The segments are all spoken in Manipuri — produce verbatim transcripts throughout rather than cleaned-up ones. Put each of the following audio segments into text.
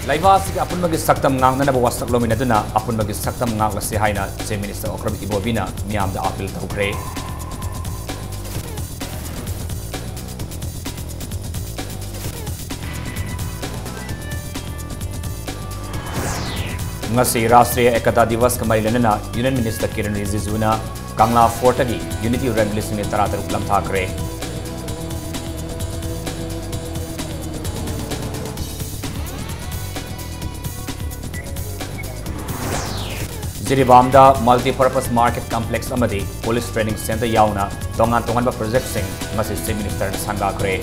ꯂꯩꯕꯥꯛ ꯑꯁꯤꯒꯤ ꯑꯄꯨꯟꯕꯒꯤ ꯁꯛꯇꯝ ꯉꯥꯛꯅꯅꯕ ꯋꯥꯁꯛ ꯂꯧꯃꯤꯟꯅꯗꯨꯅ ꯑꯄꯨꯟꯕꯒꯤ ꯁꯛꯇꯝ ꯉꯥꯛꯂꯁꯤ ꯍꯥꯏꯅ Chief Minister Okram Ibobiꯅ ꯃꯤꯌꯥꯝꯗ ꯑꯥꯄꯤꯜ ꯇꯧꯈ꯭ꯔꯦ꯫ ꯉꯁꯤ ꯔꯥꯁꯇ꯭ꯔꯤꯌ ꯑꯦꯀꯇꯥ ꯗꯤꯕꯁꯀ ꯃꯔꯤ ꯂꯩꯅꯅ Union Minister Kiren Rijijuna ꯀꯪꯂꯥ ꯐꯣꯔꯠꯇꯒꯤ Unity Run ꯂꯤꯁꯤꯡ ꯇꯔꯥꯇꯔꯨꯛ ꯂꯝꯊꯥꯈ꯭ꯔꯦ꯫ ꯖꯤꯔꯤꯕꯥꯝꯗ Multipurpose Market Complex ꯑꯃꯗꯤ Police Training Center ꯌꯥꯎꯅ ꯇꯣꯉꯥꯟ ꯇꯣꯉꯥꯟꯕ ꯄ꯭ꯔꯣꯖꯦꯛꯁꯤꯡ ꯉꯁꯤ Chief Ministerꯅ ꯁꯪꯒꯥꯈ꯭ꯔꯦ꯫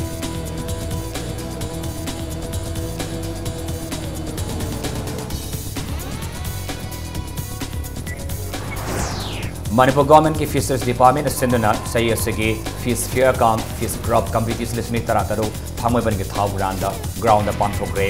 ꯃꯅꯤꯄꯨꯔ Governmentꯀꯤ Fisheries Departmentꯅ ꯁꯤꯟꯗꯨꯅ ꯆꯍꯤ ꯑꯁꯤꯒꯤ Fish Fair cum Fish Craft Competition ꯂꯤꯁꯤꯡ ꯇꯔꯥꯇꯔꯨꯛ ꯊꯥꯡꯃꯩꯕꯟꯒꯤ ꯊꯥꯎ ꯒ꯭ꯔꯥꯟꯗ groundꯗ ꯄꯥꯡꯊꯣꯛꯈ꯭ꯔꯦ꯫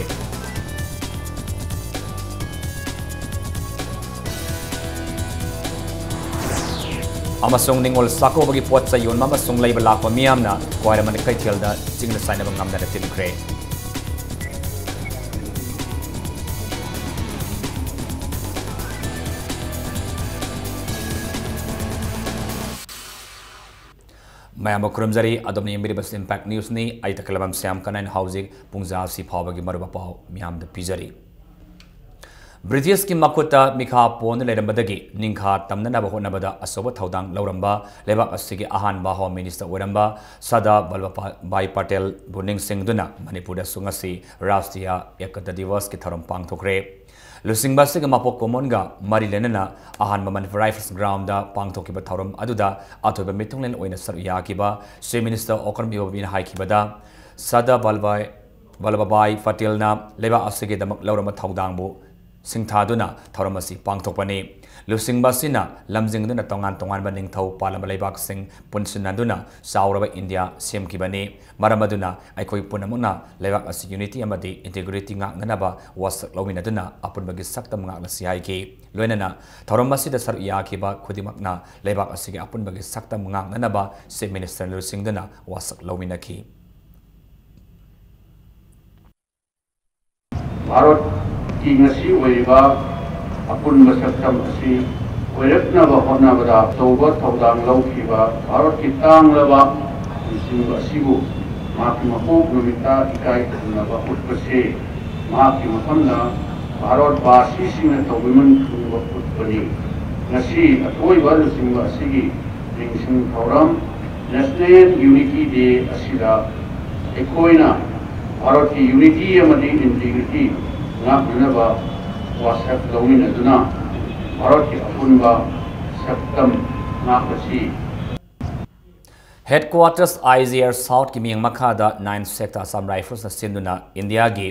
ꯑꯃꯁꯨꯡ ꯅꯤꯉꯣꯜ ꯆꯥꯛꯀꯧꯕꯒꯤ ꯄꯣꯠ ꯆꯩ ꯌꯣꯟꯕ ꯑꯃꯁꯨꯡ ꯂꯩꯕ ꯂꯥꯛꯄ ꯃꯤꯌꯥꯝꯅ ꯈ꯭ꯋꯥꯏꯔꯝꯕꯟ ꯀꯩꯊꯦꯜꯗ ꯆꯤꯡꯗ ꯆꯥꯏꯅꯕ ꯉꯝꯗꯅ ꯇꯤꯟꯈ꯭ꯔꯦ꯫ ꯃꯌꯥꯝꯕꯨ ꯈꯨꯔꯨꯝꯖꯔꯤ꯫ ꯑꯗꯣꯝꯅ ꯌꯦꯡꯕꯤꯔꯤꯕꯁꯤ Impact Newsꯅꯤ꯫ ꯑꯩ ꯇꯈꯦꯂꯝꯕꯝ ꯁ꯭ꯌꯥꯝ ꯀꯅꯥꯏꯅ ꯍꯧꯖꯤꯛ ꯄꯨꯡꯖꯥ ꯑꯁꯤ ꯐꯥꯎꯕꯒꯤ ꯃꯔꯨꯑꯣꯏꯕ ꯄꯥꯎ ꯃꯤꯌꯥꯝꯗ ꯄꯤꯖꯔꯤ꯫ ꯕ꯭ꯔꯤꯇꯤꯁꯀꯤ ꯃꯈꯨꯠꯇ ꯃꯤꯈꯥ ꯄꯣꯟꯗꯨꯅ ꯂꯩꯔꯝꯕꯗꯒꯤ ꯅꯤꯡꯈꯥ ꯇꯝꯅꯅꯕ ꯍꯣꯠꯅꯕꯗ ꯑꯆꯧꯕ ꯊꯧꯗꯥꯡ ꯂꯧꯔꯝꯕ ꯂꯩꯕꯥꯛ ꯑꯁꯤꯒꯤ ꯑꯍꯥꯟꯕ Home Minister ꯑꯣꯏꯔꯝꯕ ꯁꯔꯗꯥꯔ ꯚꯜꯂꯚꯚꯥꯏ ꯄꯇꯦꯜꯕꯨ ꯅꯤꯡꯁꯤꯡꯗꯨꯅ ꯃꯅꯤꯄꯨꯔꯗꯁꯨ ꯉꯁꯤ ꯔꯥꯁꯇ꯭ꯔꯤꯌ ꯑꯦꯀꯇꯥ ꯗꯤꯕꯁꯀꯤ ꯊꯧꯔꯝ ꯄꯥꯡꯊꯣꯛꯈ꯭ꯔꯦ꯫ ꯂꯨꯆꯤꯡꯕ ꯑꯁꯤꯒꯤ ꯃꯄꯣꯛ ꯀꯨꯝꯑꯣꯟꯒ ꯃꯔꯤ ꯂꯩꯅꯅ ꯑꯍꯥꯟꯕ ꯃꯅꯤꯄꯨꯔ ꯔꯥꯏꯐꯜꯁ groundꯗ ꯄꯥꯡꯊꯣꯛꯈꯤꯕ ꯊꯧꯔꯝ ꯑꯗꯨꯗ ꯑꯊꯣꯏꯕ ꯃꯤꯊꯨꯡꯂꯦꯟ ꯑꯣꯏꯅ ꯁꯔꯨꯛ ꯌꯥꯈꯤꯕ Chief Minister ꯑꯣꯀ꯭ꯔꯝ ꯏꯕꯣꯕꯤꯅ ꯍꯥꯏꯈꯤꯕꯗ, ꯁꯔꯗꯥꯔ ꯚꯜꯚꯥꯏ, ꯚꯜꯂꯚꯚꯥꯏ ꯄꯇꯦꯜꯅ ꯂꯩꯕꯥꯛ ꯑꯁꯤꯒꯤꯗꯃꯛ ꯂꯧꯔꯝꯕ ꯊꯧꯗꯥꯡꯕꯨ ꯁꯤꯡꯊꯥꯗꯨꯅ ꯊꯧꯔꯝ ꯑꯁꯤ ꯄꯥꯡꯊꯣꯛꯄꯅꯤ꯫ ꯂꯨꯆꯤꯡꯕ ꯑꯁꯤꯅ ꯂꯝꯖꯤꯡꯗꯨꯅ ꯇꯣꯉꯥꯟ ꯇꯣꯉꯥꯟꯕ ꯅꯤꯡꯊꯧ ꯄꯥꯜꯂꯝꯕ ꯂꯩꯕꯥꯛꯁꯤꯡ ꯄꯨꯟꯁꯤꯟꯅꯗꯨꯅ ꯆꯥꯎꯔꯕ ꯏꯟꯗꯤꯌꯥ ꯁꯦꯝꯈꯤꯕꯅꯤ꯫ ꯃꯔꯝ ꯑꯗꯨꯅ ꯑꯩꯈꯣꯏ ꯄꯨꯝꯅꯃꯛꯅ ꯂꯩꯕꯥꯛ ꯑꯁꯤ unity ꯑꯃꯗꯤ integrity ꯉꯥꯛꯅꯅꯕ ꯋꯥꯁꯛ ꯂꯧꯃꯤꯟꯅꯗꯨꯅ ꯑꯄꯨꯟꯕꯒꯤ ꯁꯛꯇꯝ ꯉꯥꯛꯅꯁꯤ ꯍꯥꯏꯈꯤ꯫ ꯂꯣꯏꯅꯅ ꯊꯧꯔꯝ ꯑꯁꯤꯗ ꯁꯔꯨꯛ ꯌꯥꯈꯤꯕ ꯈꯨꯗꯤꯡꯃꯛꯅ ꯂꯩꯕꯥꯛ ꯑꯁꯤꯒꯤ ꯑꯄꯨꯟꯕꯒꯤ ꯁꯛꯇꯝ ꯉꯥꯛꯅꯅꯕ Chief Minister ꯂꯨꯆꯤꯡꯗꯨꯅ ꯋꯥꯁꯛ ꯂꯧꯃꯤꯟꯅꯈꯤ꯫ ꯚꯥꯔꯠꯀꯤ ꯉꯁꯤ ꯑꯣꯏꯔꯤꯕ ꯑꯄꯨꯟꯕ ꯁꯛꯇꯝ ꯑꯁꯤ ꯑꯣꯏꯔꯛꯅꯕ ꯍꯣꯠꯅꯕꯗ ꯑꯆꯧꯕ ꯊꯧꯗꯥꯡ ꯂꯧꯈꯤꯕ ꯚꯥꯔꯠꯀꯤ ꯇꯥꯡꯂꯕ ꯂꯨꯆꯤꯡꯕ ꯑꯁꯤꯕꯨ ꯃꯍꯥꯛꯀꯤ ꯃꯄꯣꯛ ꯅꯨꯃꯤꯠꯇ ꯏꯀꯥꯏ ꯈꯨꯝꯅꯕ ꯎꯠꯄꯁꯤ ꯃꯍꯥꯛꯀꯤ ꯃꯐꯝꯗ ꯚꯥꯔꯠ ꯚꯥꯁꯤꯁꯤꯡꯅ ꯇꯧꯕꯤꯃꯟ ꯈꯪꯕ ꯎꯠꯄꯅꯤ꯫ ꯉꯁꯤ ꯑꯊꯣꯏꯕ ꯂꯨꯆꯤꯡꯕ ꯑꯁꯤꯒꯤ ꯅꯤꯡꯁꯤꯡ ꯊꯧꯔꯝ National Unity Day ꯑꯁꯤꯗ ꯑꯩꯈꯣꯏꯅ ꯚꯥꯔꯠꯀꯤ unity ꯑꯃꯗꯤ integrity ꯉꯥꯛꯅꯅꯕ ꯋꯥꯁꯛ ꯂꯧꯃꯤꯟꯅꯗꯨꯅ ꯚꯥꯔꯠꯀꯤ ꯑꯄꯨꯟꯕ ꯁꯛꯇꯝ ꯉꯥꯛꯄꯁꯤ꯫ Headquarters I G R South ꯀꯤ ꯃꯤꯠꯌꯦꯡ ꯃꯈꯥꯗ Nine Sector Assam Rifles ꯅ ꯁꯤꯟꯗꯨꯅ ꯏꯟꯗꯤꯌꯥꯒꯤ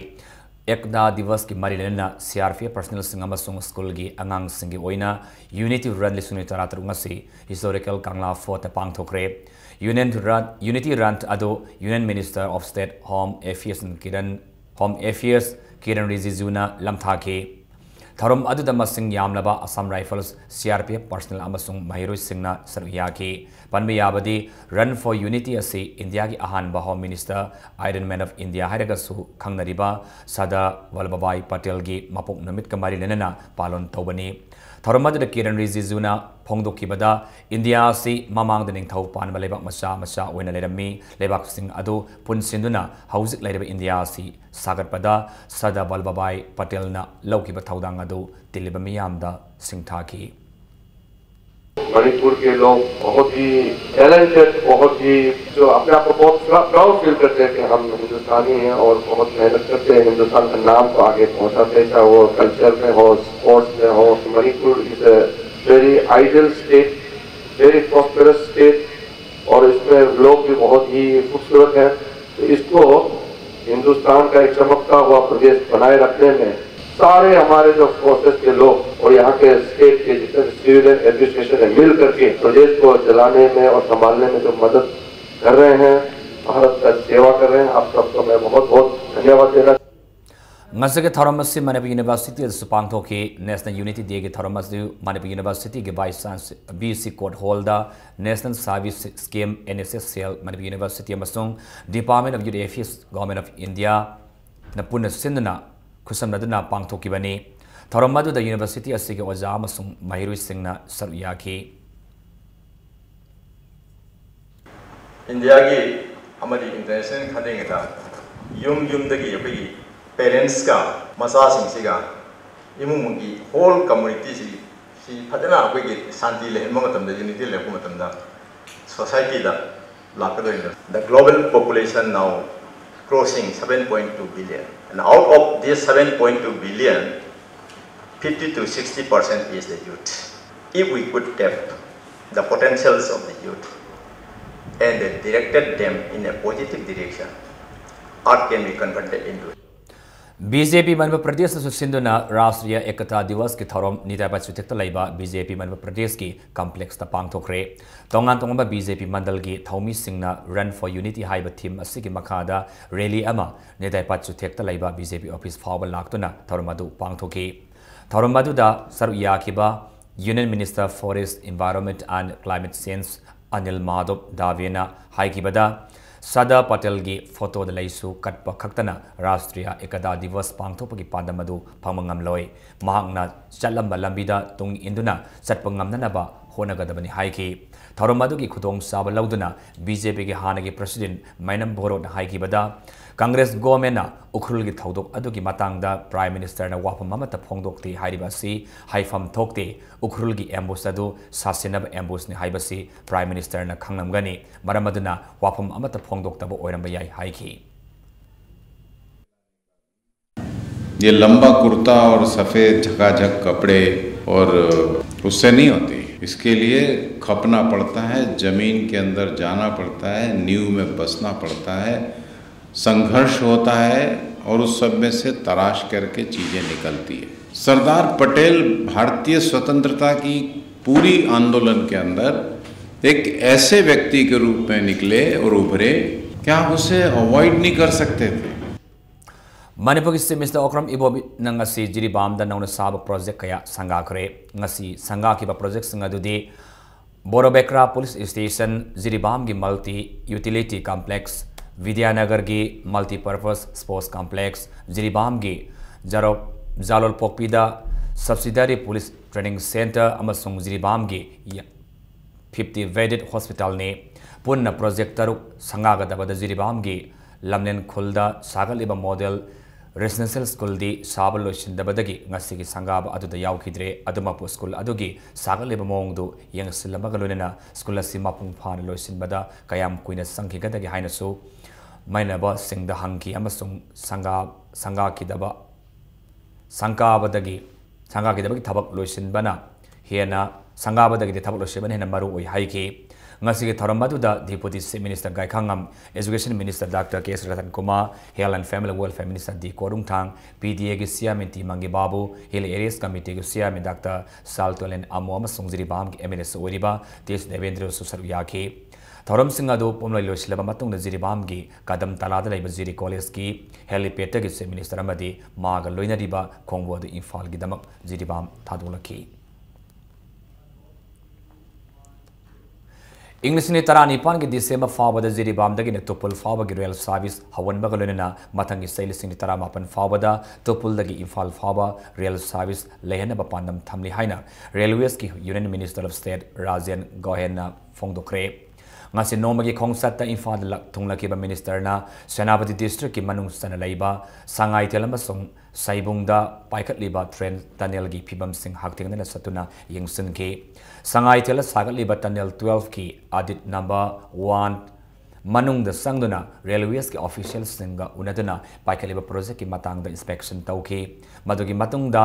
ꯑꯦꯛꯇꯥ ꯗꯤꯕꯁꯀꯤ ꯃꯔꯤ ꯂꯩꯅꯅ C R P F personnel ꯁꯤꯡ ꯑꯃꯁꯨꯡ ꯁ꯭ꯀꯨꯜꯒꯤ ꯑꯉꯥꯡꯁꯤꯡꯒꯤ ꯑꯣꯏꯅ Unity Run ꯂꯤꯁꯤꯡ ꯑꯅꯤ ꯇꯔꯥꯇꯔꯨꯛ ꯉꯁꯤ historical Kangla Fort ꯇ ꯄꯥꯡꯊꯣꯛꯈ꯭ꯔꯦ꯫ Unity Run, Unity Run ꯑꯗꯨ Union Minister of State Home Affairs Kiran, Home Affairs Kiren Rijiju ꯅ ꯂꯝꯊꯥꯈꯤ꯫ ꯊꯧꯔꯝ ꯑꯗꯨꯗ ꯃꯁꯤꯡ ꯌꯥꯝꯂꯕ Assam Rifles, C R P F personnel ꯑꯃꯁꯨꯡ ꯃꯍꯩꯔꯣꯏꯁꯤꯡꯅ ꯁꯔꯨꯛ ꯌꯥꯈꯤ꯫ ꯄꯟꯕ ꯌꯥꯕꯗꯤ Run for Unity ꯑꯁꯤ ꯏꯟꯗꯤꯌꯥꯒꯤ ꯑꯍꯥꯟꯕ Home Minister, Iron Man of India ꯍꯥꯏꯔꯒꯁꯨ ꯈꯪꯅꯔꯤꯕ ꯁꯔꯗꯥꯔ ꯋꯜꯂꯚꯚꯥꯏ ꯄꯇꯦꯜꯒꯤ ꯃꯄꯣꯛ ꯅꯨꯃꯤꯠꯀ ꯃꯔꯤ ꯂꯩꯅꯅ ꯄꯥꯂꯣꯟ ꯇꯧꯕꯅꯤ꯫ ꯊꯧꯔꯝ ꯑꯗꯨꯗ ꯀꯤꯔꯟ ꯔꯤꯖꯤꯖꯨꯅ ꯐꯣꯡꯗꯣꯛꯈꯤꯕꯗ, ꯏꯟꯗꯤꯌꯥ ꯑꯁꯤ ꯃꯃꯥꯡꯗ ꯅꯤꯡꯊꯧ ꯄꯥꯟꯕ ꯂꯩꯕꯥꯛ ꯃꯆꯥ ꯃꯆꯥ ꯑꯣꯏꯅ ꯂꯩꯔꯝꯃꯤ꯫ ꯂꯩꯕꯥꯛꯁꯤꯡ ꯑꯗꯨ ꯄꯨꯟꯁꯤꯟꯗꯨꯅ ꯍꯧꯖꯤꯛ ꯂꯩꯔꯤꯕ ꯏꯟꯗꯤꯌꯥ ꯑꯁꯤ ꯁꯥꯒꯠꯄꯗ ꯁꯔꯗꯥꯔ ꯋꯜꯂꯚꯚꯥꯏ ꯄꯇꯦꯜꯅ ꯂꯧꯈꯤꯕ ꯊꯧꯗꯥꯡ ꯑꯗꯨ ꯇꯤꯜꯂꯤꯕ ꯃꯤꯌꯥꯝꯗ ꯁꯤꯡꯊꯥꯈꯤ꯫ मणिपुर के लोग बहुत ही टैलेंटेड, बहुत ही जो अपने आप को बहुत प्राउड फील करते हैं कि हम हिंदुस्तानी हैं और बहुत मेहनत करते हैं हिंदुस्तान का नाम को आगे पहुंचाते हैं, चाहे वो कल्चर में हो, स्पोर्ट्स में हो। Manipur is a very ideal state, very prosperous state और इसमें लोग भी बहुत ही खूबसूरत हैं। तो इसको हिंदुस्तान का एक चमकता हुआ प्रदेश बनाए रखने में सारे हमारे जो फोर्सेस के लोग और यहाँ के स्टेट के जितने भी सिविलियन एडमिनिस्ट्रेशन है, मिल करके प्रदेश को चलाने में और संभालने में जो मदद कर रहे हैं, भारत का सेवा कर रहे हैं, आप सबको मैं बहुत बहुत धन्यवाद देना ꯉꯁꯤꯒꯤ ꯊꯧꯔꯝ ꯑꯁꯤ ꯃꯅꯤꯄꯨꯔ ꯌꯨꯅꯤꯚꯔꯁꯤꯇꯤꯗꯁꯨ ꯄꯥꯡꯊꯣꯛꯈꯤ꯫ National Unity Day ꯒꯤ ꯊꯧꯔꯝ ꯑꯁꯤ ꯃꯅꯤꯄꯨꯔ ꯌꯨꯅꯤꯚꯔꯁꯤꯇꯤꯒꯤ Vice Chancellor V C Court Hall ꯗ National Service Scheme, N S S Cell, Manipur university ꯑꯃꯁꯨꯡ Department of Youth Affairs, Government of India ꯅ ꯄꯨꯟꯅ ꯁꯤꯟꯗꯨꯅ ꯈꯨꯠꯁꯝꯅꯗꯨꯅ ꯄꯥꯡꯊꯣꯛꯈꯤꯕꯅꯤ꯫ ꯊꯧꯔꯝ ꯑꯗꯨꯗ ꯌꯨꯅꯤꯚꯔꯁꯤꯇꯤ ꯑꯁꯤꯒꯤ ꯑꯣꯖꯥ ꯑꯃꯁꯨꯡ ꯃꯍꯩꯔꯣꯏꯁꯤꯡꯅ ꯁꯔꯨꯛ ꯌꯥꯈꯤ꯫ ꯏꯟꯗꯤꯌꯥꯒꯤ ꯑꯃꯗꯤ ꯏꯟꯇꯔꯅꯦꯁꯅꯦꯜ ꯈꯟꯗ꯭ꯔꯤꯉꯩꯗ ꯌꯨꯝ ꯌꯨꯝꯗꯒꯤ ꯑꯩꯈꯣꯏꯒꯤ ꯄꯦꯔꯦꯟꯁꯀ ꯃꯆꯥꯁꯤꯡꯁꯤꯒ ꯏꯃꯨꯡꯒꯤ ꯍꯣꯜ ꯀꯝꯃꯨꯅꯤꯇꯤꯁꯤ ꯁꯤ ꯐꯖꯅ ꯑꯩꯈꯣꯏꯒꯤ ꯁꯥꯟꯇꯤ ꯂꯩꯍꯟꯕ ꯃꯇꯝꯗ, ꯌꯨꯅꯤꯇꯤ ꯂꯩꯔꯛꯄ ꯃꯇꯝꯗ ꯁꯣꯁꯥꯏꯇꯤꯗ ꯂꯥꯛꯀꯗꯣꯏꯅꯤ꯫ The global population now crossing seven point two billion, and out of this seven point two billion, fifty to sixty percent is the youth. If we could tap the potentials of the youth and directed them in a positive direction, art can be converted into B J P Manipur ꯄ꯭ꯔꯗꯦꯁꯅꯁꯨ ꯁꯤꯟꯗꯨꯅ ꯔꯥꯁꯇ꯭ꯔꯤꯌ ꯑꯦꯀꯇꯥ ꯗꯤꯋꯁꯀꯤ ꯊꯧꯔꯝ ꯅꯤꯇꯥꯏ ꯄꯥꯠ ꯆꯨꯊꯦꯛꯇ ꯂꯩꯕ ꯕꯤ ꯖꯦ ꯄꯤ ꯃꯅꯤꯄꯨꯔ ꯄ꯭ꯔꯗꯦꯁꯀꯤ ꯀꯝꯄ꯭ꯂꯦꯛꯁꯇ ꯄꯥꯡꯊꯣꯛꯈ꯭ꯔꯦ꯫ ꯇꯣꯉꯥꯟ ꯇꯣꯉꯥꯟꯕ ꯕꯤ ꯖꯦ ꯄꯤ ꯃꯟꯗꯜꯒꯤ ꯊꯧꯃꯤꯁꯤꯡꯅ Run for Unity ꯍꯥꯏꯕ ꯊꯤꯝ ꯑꯁꯤꯒꯤ ꯃꯈꯥꯗ ꯔꯦꯂꯤ ꯑꯃ ꯅꯤꯇꯥꯏ ꯄꯥꯠ ꯆꯨꯊꯦꯛꯇ ꯂꯩꯕ ꯕꯤ ꯖꯦ ꯄꯤ ꯑꯣꯐꯤꯁ ꯐꯥꯎꯕ ꯂꯥꯛꯇꯨꯅ ꯊꯧꯔꯝ ꯑꯗꯨ ꯄꯥꯡꯊꯣꯛꯈꯤ꯫ ꯊꯧꯔꯝ ꯑꯗꯨꯗ ꯁꯔꯨꯛ ꯌꯥꯈꯤꯕ Union Minister Forest, Environment and Climate Change Anil Madhab ꯗꯥꯚꯦꯅ ꯍꯥꯏꯈꯤꯕꯗ, Sardar ꯄꯇꯦꯜꯒꯤ ꯐꯣꯇꯣꯗ ꯂꯩꯁꯨ ꯀꯠꯄ ꯈꯛꯇꯅ ꯔꯥꯁꯇ꯭ꯔꯤꯌ ꯑꯦꯀꯇꯥ ꯗꯤꯋꯁ ꯄꯥꯡꯊꯣꯛꯄꯒꯤ ꯄꯥꯟꯗꯝ ꯑꯗꯨ ꯐꯪꯕ ꯉꯝꯂꯣꯏ꯫ ꯃꯍꯥꯛꯅ ꯆꯠꯂꯝꯕ ꯂꯝꯕꯤꯗ ꯇꯨꯡ ꯏꯟꯗꯨꯅ ꯆꯠꯄ ꯉꯝꯅꯅꯕ ꯍꯣꯠꯅꯒꯗꯕꯅꯤ ꯍꯥꯏꯈꯤ꯫ ꯊꯧꯔꯝ ꯑꯗꯨꯒꯤ ꯈꯨꯗꯣꯡꯆꯥꯕ ꯂꯧꯗꯨꯅ ꯕꯤ ꯖꯦ ꯄꯤꯒꯤ ꯍꯥꯟꯅꯒꯤ ꯄ꯭ꯔꯁꯤꯗꯦꯟꯠ ꯃꯥꯏꯅꯝ ꯕꯣꯔꯣꯅ ꯍꯥꯏꯈꯤꯕꯗ, ꯀꯪꯒ꯭ꯔꯦꯁ ꯒꯣꯚꯔꯟꯃꯦꯟꯠꯅ ꯎꯈ꯭ꯔꯨꯜꯒꯤ ꯊꯧꯗꯣꯛ ꯑꯗꯨꯒꯤ ꯃꯇꯥꯡꯗ ꯄ꯭ꯔꯥꯏꯝ ꯃꯤꯅꯤꯁꯇꯔꯅ ꯋꯥꯐꯝ ꯑꯃꯠꯇ ꯐꯣꯡꯗꯣꯛꯇꯦ ꯍꯥꯏꯔꯤꯕ ꯑꯁꯤ ꯍꯥꯏꯐꯝ ꯊꯣꯛꯇꯦ꯫ ꯎꯈ꯭ꯔꯨꯜꯒꯤ ꯑꯦꯝꯕꯨꯁ ꯑꯗꯨ ꯁꯥꯁꯤꯟꯅꯕ ꯑꯦꯝꯕꯨꯁꯅꯤ ꯍꯥꯏꯕꯁꯤ ꯄ꯭ꯔꯥꯏꯝ ꯃꯤꯅꯤꯁꯇꯔꯅ ꯈꯪꯂꯝꯒꯅꯤ꯫ ꯃꯔꯝ ꯑꯗꯨꯅ ꯋꯥꯐꯝ ꯑꯃꯠꯇ ꯐꯣꯡꯗꯣꯛꯇꯕ ꯑꯣꯏꯔꯝꯕ ꯌꯥꯏ ꯍꯥꯏꯈꯤ꯫ ये लंबा कुर्ता और सफेद झकाझक कपड़े और उससे नहीं होती। इसके लिए खपना पड़ता है, जमीन के अंदर जाना पड़ता है, नींव में बसना पड़ता है, संघर्ष होता है और उस सब में से तराश करके चीजें निकलती है। सरदार पटेल भारतीय स्वतंत्रता की पूरी आंदोलन के अंदर एक ऐसे व्यक्ति के रूप में निकले और उभरे कि आप उसे अवॉइड नहीं कर सकते थे। ꯃꯅꯤꯄꯨꯔꯒꯤ ꯆꯤꯐ ꯃꯤꯅꯤꯁꯇꯔ ꯑꯣꯀ꯭ꯔꯝ ꯏꯕꯣꯕꯤꯅ ꯉꯁꯤ ꯖꯤꯔꯤꯕꯥꯝꯗ ꯅꯧꯅ ꯁꯥꯕ ꯄ꯭ꯔꯣꯖꯦꯛ ꯀꯌꯥ ꯁꯪꯒꯥꯈ꯭ꯔꯦ꯫ ꯉꯁꯤ ꯁꯪꯒꯥꯈꯤꯕ ꯄ꯭ꯔꯣꯖꯦꯛꯁꯤꯡ ꯑꯗꯨꯗꯤ ꯕꯣꯔꯣꯕꯦꯀ꯭ꯔꯥ ꯄꯨꯂꯤꯁ ꯁ꯭ꯇꯦꯁꯟ, ꯖꯤꯔꯤꯕꯥꯝꯒꯤ ꯃꯜꯇꯤ ꯌꯨꯇꯤꯂꯤꯇꯤ ꯀꯝꯄ꯭ꯂꯦꯛꯁ, ꯕꯤꯗ꯭ꯌꯥꯅꯒꯔꯒꯤ ꯃꯜꯇꯤꯄꯔꯄꯁ ꯁ꯭ꯄꯣꯔꯠꯁ ꯀꯝꯄ꯭ꯂꯦꯛꯁ, ꯖꯤꯔꯤꯕꯥꯝꯒꯤ ꯖꯥꯔꯣꯞ ꯖꯥꯂꯣꯜꯄꯣꯛꯄꯤꯗ subsidiary police training centre ꯑꯃꯁꯨꯡ ꯖꯤꯔꯤꯕꯥꯝꯒꯤ ꯐꯤꯐꯇꯤ bedded hospitalꯅꯤ꯫ ꯄꯨꯟꯅ project ꯇꯔꯨꯛ ꯁꯪꯒꯥꯒꯗꯕꯗ ꯖꯤꯔꯤꯕꯥꯝꯒꯤ ꯂꯝꯂꯦꯟ ꯈꯨꯜꯗ ꯁꯥꯒꯠꯂꯤꯕ model residential schoolꯗꯤ ꯁꯥꯕ ꯂꯣꯏꯁꯤꯟꯗꯕꯗꯒꯤ ꯉꯁꯤꯒꯤ ꯁꯪꯒꯥꯕ ꯑꯗꯨꯗ ꯌꯥꯎꯈꯤꯗ꯭ꯔꯦ꯫ ꯑꯗꯨꯃꯛꯄꯨ school ꯑꯗꯨꯒꯤ ꯁꯥꯒꯠꯂꯤꯕ ꯃꯑꯣꯡꯗꯨ ꯌꯦꯡꯁꯤꯜꯂꯝꯕꯒ ꯂꯣꯏꯅꯅ school ꯑꯁꯤ ꯃꯄꯨꯡ ꯐꯥꯅ ꯂꯣꯏꯁꯤꯟꯕꯗ ꯀꯌꯥꯝ ꯀꯨꯏꯅ ꯆꯪꯈꯤꯒꯗꯒꯦ ꯍꯥꯏꯅꯁꯨ ꯃꯥꯏꯅꯕꯁꯤꯡꯗ ꯍꯪꯈꯤ ꯑꯃꯁꯨꯡ ꯁꯪꯒꯥ-, ꯁꯪꯒꯥꯈꯤꯗꯕ, ꯁꯪꯒꯥꯕꯗꯒꯤ, ꯁꯪꯒꯥꯈꯤꯗꯕꯒꯤ ꯊꯕꯛ ꯂꯣꯏꯁꯤꯟꯕꯅ ꯍꯦꯟꯅ, ꯁꯪꯒꯥꯕꯗꯒꯤꯗꯤ ꯊꯕꯛ ꯂꯣꯏꯁꯤꯟꯕꯅ ꯍꯦꯟꯅ ꯃꯔꯨ ꯑꯣꯏ ꯍꯥꯏꯈꯤ꯫ ꯉꯁꯤꯒꯤ ꯊꯧꯔꯝ ꯑꯗꯨꯗ Deputy Chief Minister ꯒꯥꯏꯈꯥꯉꯝ, Education Minister Doctor K S Ratan Kumar, Health and Family Welfare Minister D ꯀꯣꯔꯨꯡꯊꯥꯡ, P D ꯑꯦꯒꯤ chairman T Mangi Babu, Hill Areas Committeeꯒꯤ chairman Doctor ꯁꯥꯜꯇꯣꯂꯦꯟ ꯑꯃꯣ ꯑꯃꯁꯨꯡ ꯖꯤꯔꯤꯕꯥꯝꯒꯤ ꯑꯦꯝ ꯑꯦꯜ ꯑꯦꯁꯨ ꯑꯣꯏꯔꯤꯕ ꯇꯤ ꯑꯦꯁ ꯗꯦꯕꯦꯟꯗ꯭ꯔꯁꯨ ꯁꯔꯨꯛ ꯌꯥꯈꯤ꯫ ꯊꯧꯔꯝꯁꯤꯡ ꯑꯗꯨ ꯄꯨꯝꯂꯣꯏ ꯂꯣꯏꯁꯤꯜꯂꯕ ꯃꯇꯨꯡꯗ ꯖꯤꯔꯤꯕꯥꯝꯒꯤ ꯀꯗꯝ ꯇꯂꯥꯗ ꯂꯩꯕ ꯖꯤꯔꯤ collegeꯀꯤ helipad ꯇꯒꯤ Chief Minister ꯑꯃꯗꯤ ꯃꯥꯒ ꯂꯣꯏꯅꯔꯤꯕ ꯈꯣꯡꯕꯨ ꯑꯗꯨ ꯏꯝꯐꯥꯜꯒꯤꯗꯃꯛ ꯖꯤꯔꯤꯕꯥꯝ ꯊꯥꯗꯣꯛꯂꯛꯈꯤ꯫ ꯏꯪ ꯂꯤꯁꯤꯡ ꯑꯅꯤ ꯇꯔꯥꯅꯤꯄꯥꯟꯒꯤ December ꯐꯥꯎꯕꯗ ꯖꯤꯔꯤꯕꯥꯝꯗꯒꯤꯅ ꯇꯨꯄꯨꯜ ꯐꯥꯎꯕꯒꯤ rail service ꯍꯧꯍꯟꯕꯒ ꯂꯣꯏꯅꯅ ꯃꯊꯪꯒꯤ ꯆꯍꯤ ꯂꯤꯁꯤꯡ ꯑꯅꯤ ꯇꯔꯥꯃꯥꯄꯟ ꯐꯥꯎꯕꯗ ꯇꯨꯄꯨꯜꯗꯒꯤ ꯏꯝꯐꯥꯜ ꯐꯥꯎꯕ rail service ꯂꯩꯍꯟꯅꯕ ꯄꯥꯟꯗꯝ ꯊꯝꯂꯤ ꯍꯥꯏꯅ Railwaysꯀꯤ Union Minister of State Rajen ꯒꯣꯍꯦꯟꯅ ꯐꯣꯡꯗꯣꯛꯈ꯭ꯔꯦ꯫ ꯉꯁꯤ ꯅꯣꯡꯃꯒꯤ ꯈꯣꯡꯆꯠꯇ ꯏꯝꯐꯥꯜꯗ ꯂꯛ-, ꯊꯨꯡꯂꯛꯈꯤꯕ ministerꯅ ꯁꯦꯅꯥꯄꯇꯤ districtꯀꯤ ꯃꯅꯨꯡ ꯆꯟꯅ ꯂꯩꯕ ꯁꯉꯥꯏꯊꯦꯜ ꯑꯃꯁꯨꯡ ꯁꯩꯕꯨꯡꯗ ꯄꯥꯏꯈꯠꯂꯤꯕ train tunnelꯒꯤ ꯐꯤꯕꯝꯁꯤꯡ ꯍꯛꯊꯦꯡꯅꯅ ꯆꯠꯇꯨꯅ ꯌꯦꯡꯁꯤꯟꯈꯤ꯫ ꯁꯉꯥꯏꯊꯦꯜꯗ ꯁꯥꯒꯠꯂꯤꯕ tunnel twelveꯀꯤ adit number one ꯃꯅꯨꯡꯗ ꯆꯪꯗꯨꯅ Railwaysꯀꯤ officialꯁꯤꯡꯒ ꯎꯅꯗꯨꯅ ꯄꯥꯏꯈꯠꯂꯤꯕ projectꯀꯤ ꯃꯇꯥꯡꯗ inspection ꯇꯧꯈꯤ꯫ ꯃꯗꯨꯒꯤ ꯃꯇꯨꯡꯗ